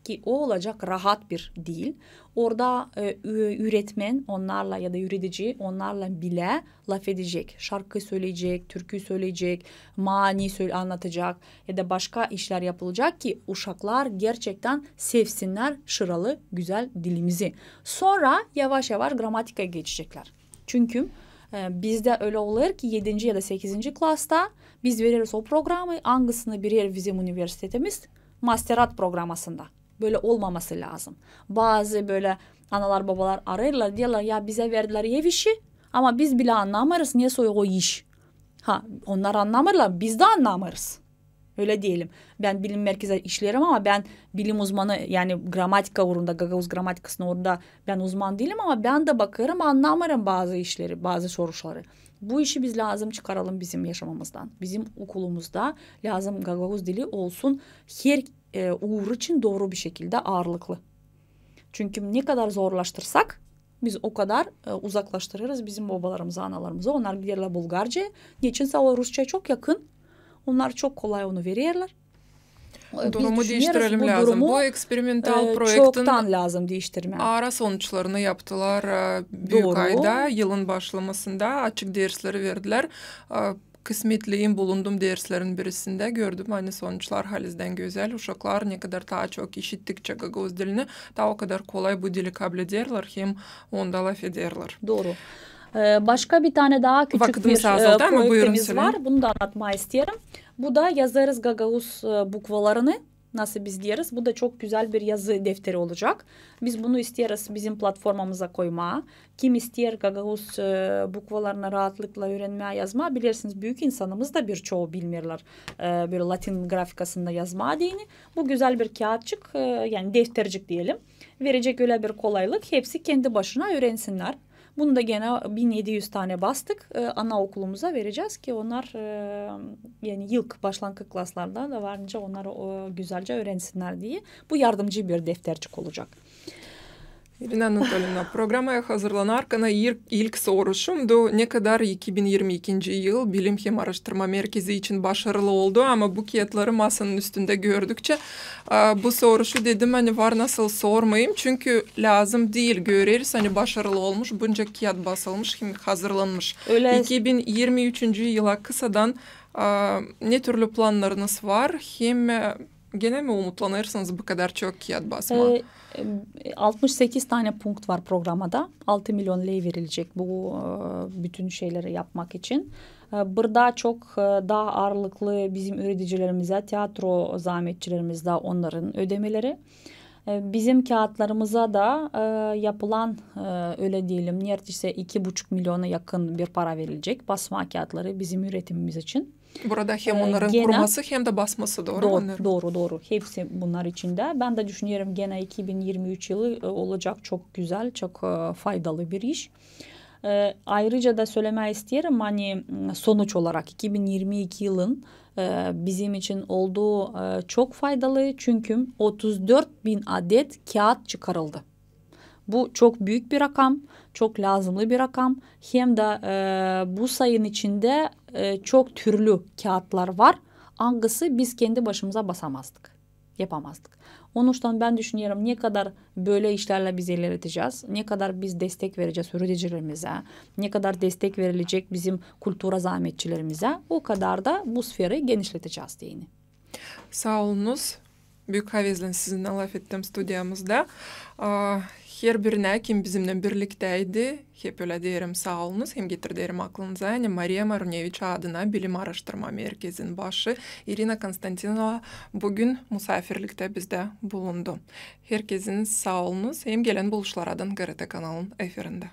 Ki o olacek raat bir dil. Orada e, ü- üüretmen onnarla ya da üüredici onnarla bilä lafedecek, şarkı söleyecek, türkü söleyecek, mani söl- annatacek ya da başka işlär yapılacek, ki uşaklar gerçektän sevsinnär şıralı, gözäl dilimizi. Sora yavaş-yavaş gramatikaya geçeceklär. Çünkü e, bizdä ölä olêr, ki edinci ya da sekizinci klasta biz vereriz o programayı, angısını birer bizim universitetimiz masterat programasında. Bölä olmaması lääzım. Bazı bölä analar, bobalar arêêrlar, deerlär: "Ya, bizä verdilär ev işi, ama biz bilä annamêêrız, ne soy o iş." Ha, onnar annamêêrlar, biz dä annamêêrız. Ölä deyelim. Bän bilim merkezindä işleerim, ama bän bilim uzmanı, yani gramatika uurunda, gagauz gramatikasının uurunda bän uzman diilim, ama bän dä bakêrım, annamêêrım bazı işleri, bazı soruşları. Bu işi biz lääzım çıkaralım bizim yaşamamızdan. Bizim okulumuzda lääzım gagauz dili olsun her e, uur için dooru bir şekildä aarlıklı. Çünkü ne kadar zorlaştırsak, biz o kadar e, uzaklaştırêrız bizim bobalarımızı, analarımızı. Onnar bilerlär bulgarcayı. Neçinsä o rusçaya çok yakın. Onnar çok kolay onu vererlär. E, biz düşüneriz, bu durumu, e, çoktan lääzım diiştirmää. Ara sonuçlarını yaptılar e, Büük Ayda, yılın başlamasında açık dersleri verdilär. E, Kısmetliyim, bulundum derslerin birisindä, gördüm, ani sonuçlar halizdän gözäl. Uşaklar ne kadar taa çok işittikçä gagauz dilini, taa o kadar kolay bu dili kablederlär hem onda lafederlär. Dooru. E, başka bir tanä taa küçük bir e, proektimiz var. Bunu da annatmaa isteerim. Bu da yazêrız gagauz e, bukvalarını. Nasıl biz deeriz, bu da çok gözäl bir yazı defteri olacek. Biz bunu isteeriz bizim platformamıza koymaa. Kim isteer gagauz e, bukvalarını raatlıkla üürenmää, yazmaa, bilersiniz, büük insanımız da birçoyu bilmeerlär e, bölä latin grafikasında yazmaa deyni. Bu gözäl bir kiyatçık, e, yani deftercik deyelim, verecek ölä bir kolaylık, hepsi kendi başına üürensinnär. Bunu da genä bin edi üz tanä bastık, e, annaokulumuza verecez ki, onnar, e, yani ilk başlanngıç klaslarda da varınca onnar o, gözälcä üürensinnär diye. Bu yardımcı bir defterçik olacek. İrina Anatolievna, programaya hazırlanarkan ilk, ilk soruşumdu, ne kadar iki bin irmi ikinci yıl Bilim hem Aaraştırma Merkezi için başarılı oldu, ama bu kiyatları masanın üstündä gördükçä, a, bu soruşu dedim, ani var nasıl sormayım, çünkü lääzım diil, göreriz, ani başarılı olmuş, bunca kiyat basılmış hem hazırlanmış. Ölä. İki bin irmi üçüncü yıla kısadan, a, ne türlü plannarınız var, hem, e, genä mi umutlanêrsınız bu kadar çok kiyat basmaa? E, e, altmış sekiz tanä punkt var programada. Altı milyon ley verilecek bu, e, bütün şeyleri yapmak için. E, burada çok, e, taa aarlıklı bizim üüredicilerimizä, teatro zaametçilerimizdä onnarın ödemeleri. E, bizim kiyatlarımıza da, e, yapılan, e, ölä deyelim, neredäysä iki buçuk milyona yakın bir para verilecek basmaa kiyatları bizim üretimimiz için. Burada hem, e, onnarın genä kurması hem dä basması, dooru mu? Dooru, dooru, dooru. Hepsi bunnar içindä. Bän dä düşünerim, genä iki bin irmi üç yılı, e, olacek çok gözäl, çok, e, faydalı bir iş. E, ayırıca da sölemää isteerim, ani, m, sonuç olarak iki bin irmi iki yılın, e, bizim için oldu, e, çok faydalı, çünkü otuz dört bin adet kiyat çıkarıldı. Bu çok büük bir rakam, çok lääzımlı bir rakam. Hem dä, e, bu sayının içindä, e, çok türlü kiyatlar var, angısı biz kendi başımıza basamazdık, yapamazdık. Onuştan bän düşünerim, ne kadar bölä işlärlä biz ilerletecez, ne kadar biz destek verecez üüredicilerimizä, ne kadar destek verilecek bizim kultura zaametçilerimizä, o kadar da bu sferayı genişletecez deyni. Saa olunuz. Büük havezlän sizinnän lafettim studiyamızda. A, herbirinä, kim bizimnän birliktäydi, hep ölä deerim saa olunuz, hem getirderim aklınıza, ani Mariya Maruneviç adına Bilim Aaraştırma Merkezin başı İrina Konstantinova büün musaafirliktä bizdä bulundu. Herkezin saa olunuz, hem gelän buluşlardan GRT kanalın efirindä.